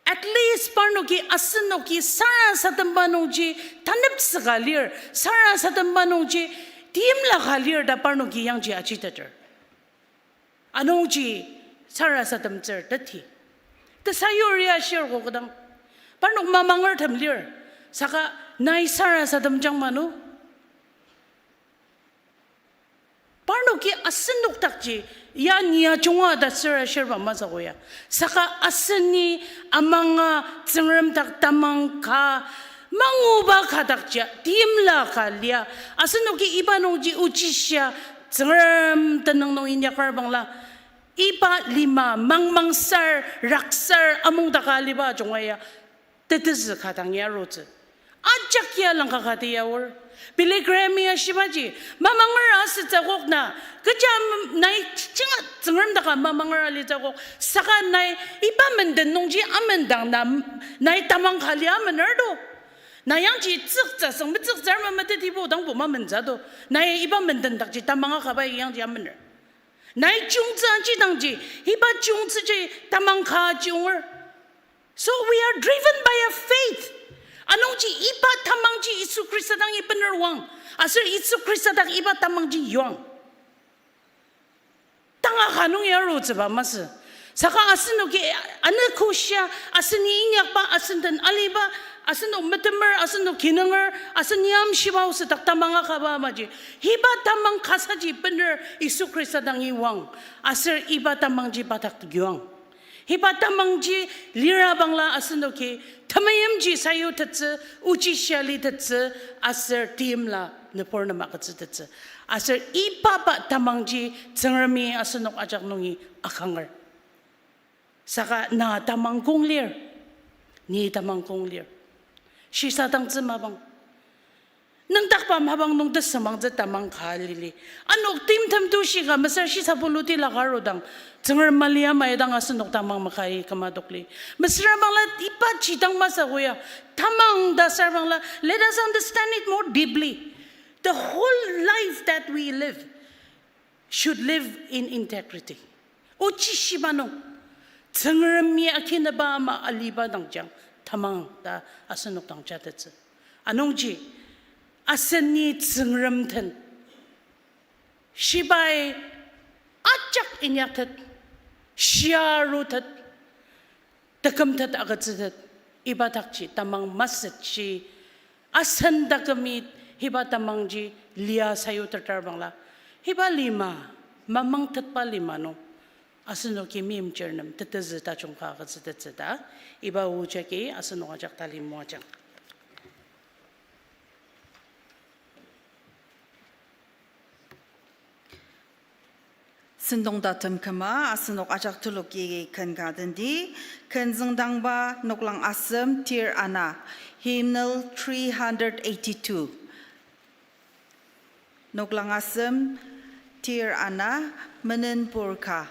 At least parnoki asenoki sarasademba nungji taneptsüka lir, sarasademba nungji timlaka lir ta parnoki yangji ajiteter. Anungji sarasademtsür teti. Tesayuri ashir kokdang, parnok mamangertem lir, saka nai sarasademjang mano. Parnoki asenok dakji ya nia junga ta süra shirba masü koya. Saka aseni amanga Tsüngrem dak tamang ka, manguba ka dakji timla ka lia. Asenoki iba nungji ochishia Tsüngrem tenüng nung inyakar bangla, iba lima mangmangsar, raksar, amungdaka aliba junga ya tetezü ka dang ya arutsü. Ajak ya langka kati ya aor. Billy Graham ya shibaji, mamanger asütsü kok na, kecha m-, nai chinga Tsüngrem daka mamanger alitsü kok, saka nai iba menden nungji amendang na, nai tamang ka lia amener do. Na yangji tsüktsü seng metsüktsü arma metetibo dangbo mamentsü do. Nai iba menden dakji tamang akaba yangji amener. Nai chiyungtsü anji dangji, iba chiyungtsüji tamang ka chiyunger. So we are driven by a faith. Anungji iba tamangji Yisu Khrista dang ibener oang. Aser Yisu Khrista dak iba tamangji yuang. Tanga ka nung ya arutsüba masü. Saka asenoki anogo shia, aseni inyakba, asen den aliba, asenok metemer, asenok kinunger, asen yamshiba oset dak tamang akaba amaji. Iba tamang kasaji bener Yisu Khrista dangi oang. Aser iba tamangji pa dak yuang. Iba tamangji lira bangla asenoki temeimji sayutettsü, ochishia litettsü, aser timla nübur nem agütsütettsü. Aser iba pa tamangji Tsüngremi asenok ajak nungi akanger. Saka na tamang kong lir, ni tamang kong lir. Shisadangtsü mapang. Nüngdakba mapang nung tesümangtsü tamang ka lili. Ano timtem tu shika mesüra shisa puluti laka arudang, Tsüngrem mali amai dang asenok tamang makai küma tokli. Mesüra bangla iba jidang masü koya, tamang ta sür bangla, let us understand it more deeply. The whole life that we live should live in integrity. Ochi shiba nung, Tsüngremi akinaba ama aliba dangjang tamang ta asenok dang jatettsü. Anungji, aseni Tsüngrem den shibai ajak inyaktet, shiarutet, tekümtet agütsütet, iba dakji tamang masütji, asen takümi iba tamangji lia sayuteter bangla, iba lima, mamangtetba lima nung, asenoki meimchir nem tetezü tajung ka agütsütettsü ta, iba o jagi asenok ajak tali moajang. Sentong tatem küma asenok ajak teloki ken ka tendi, ken züngdangba noklang asem tir ana, hymnal three hundred eighty-two. Noklang asem tir ana, menen pur ka.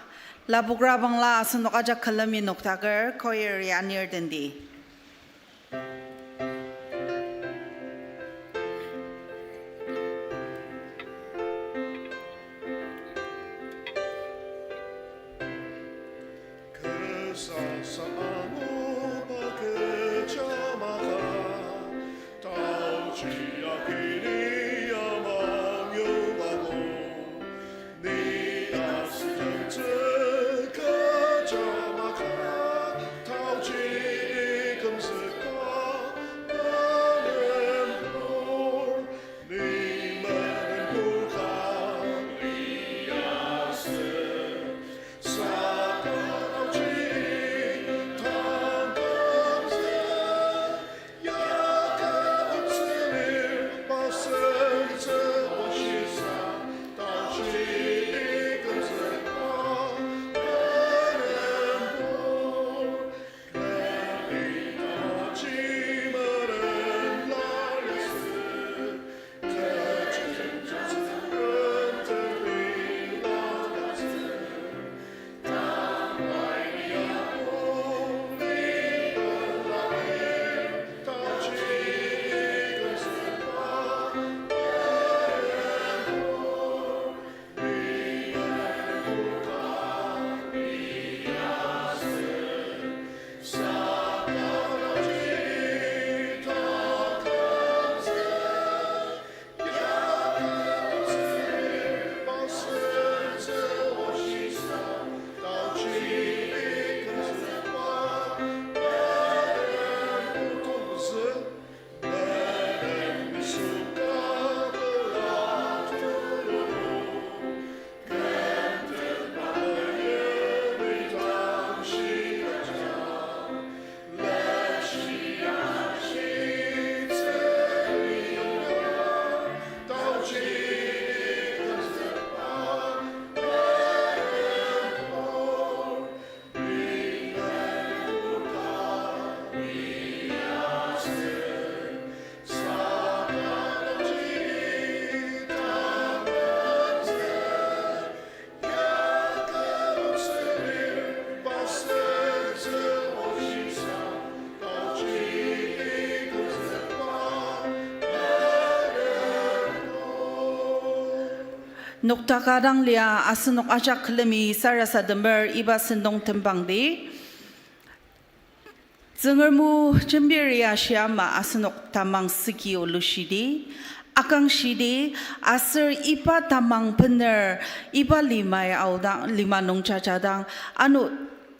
Lapokra bangla asenok ajak külemi noktaker choir-i anir tendi. Kasa sa anguba kecha maka, taochi akili amang yubabo. Ni asütemtsü kecha maka, taochi Noktaka dang lia asenok ajak külemi sarasademer iba sentong tembangdi. Tsüngrem o jembir ya shiama asenok tamang süki olushidi, akangshidi, aser iba tamang bener, iba limai aodang, lima nung jajadang, ano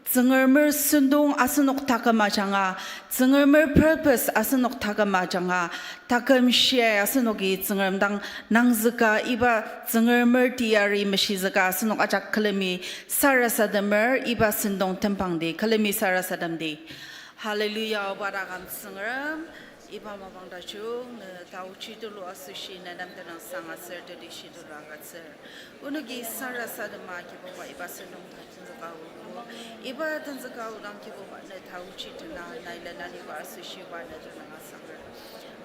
Tsüngremer sentong asenok taküm ajanga, Tsüngremer purpose asenok taküm ajanga, taküm shiai asenoki Tsüngrem dang nangzüka iba Tsüngremer teyari meshizüka asenok ajak külemi sarasademer iba sentong tembangdi, külemi sarasademdi. Hallelujah, oba taküm Tsüngrem. Iba mapang tajung ne taochi tulu asoshi ne nem tenüngsang aser tetishi tulu agütsür. Onoki sarasadema Kibuba iba sentong tajung züka aogo. Iba tenzüka aodang Kibuba ne taochi tena nai lenaniba asoshi oba ne tenüng asanger.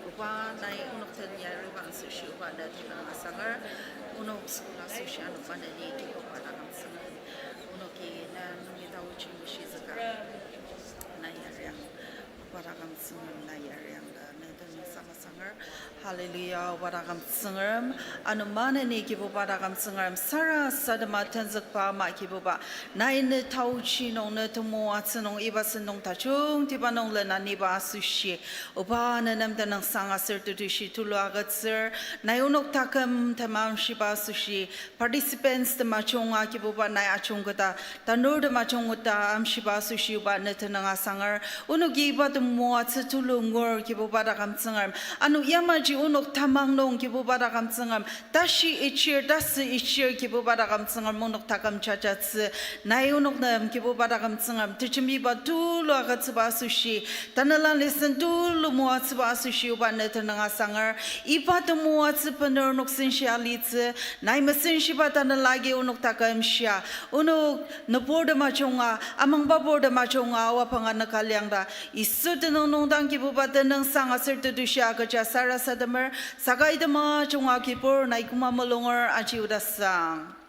Oba nai onok den yariba asoshi oba ne tenüng asanger. Onok school asoshi ano maneni Kibuba taküm Tsüngrem. Onoki na nungi taochi meshizüka. Nai yariang. Oba taküm Tsüngrem nai yariang ta ne tenüngsang asanger. Hallelujah, oba taküm Tsüngrem. Ano maneni Kibuba taküm Tsüngrem sarasadema tenzükba ama Kibuba. Nai ne taochi nung ne temoatsü nung iba sentong tajungtiba nung lenaniba asoshi. Oba ne nem tenüngsang aser tetishi tulu agütsür. Nai onok taküm tema amshiba asoshi. Participants tema junga Kibuba nai ajungketa, tanur tema jungketa amshiba asoshi oba ne tenüng asanger, onoki iba temoatsü tulu ngur Kibuba taküm Tsüngrem. Ano yamaji onok tamang nung Kibuba taküm Tsüngrem, tashi ichir, tasü ichir Kibuba taküm Tsüngrem onok taküm jajatsü, nai onok nem Kibuba taküm Tsüngrem, tejembiba tulu agütsüba asoshi, tanela lesson tulu moatsüba asoshi oba ne tenüng asanger, iba temoatsü bener onok senshi alitsü, nai mesenshiba tanela agi onok taküm shia, onok nübur tema junga, amangbabur tema junga, awa panga nüka liang ta, Yisu tenüng nung dang Kibuba tenüngsang aser tetushi agüja sarasademer, saka itema junga kibur nai koma mulunger aji odasang.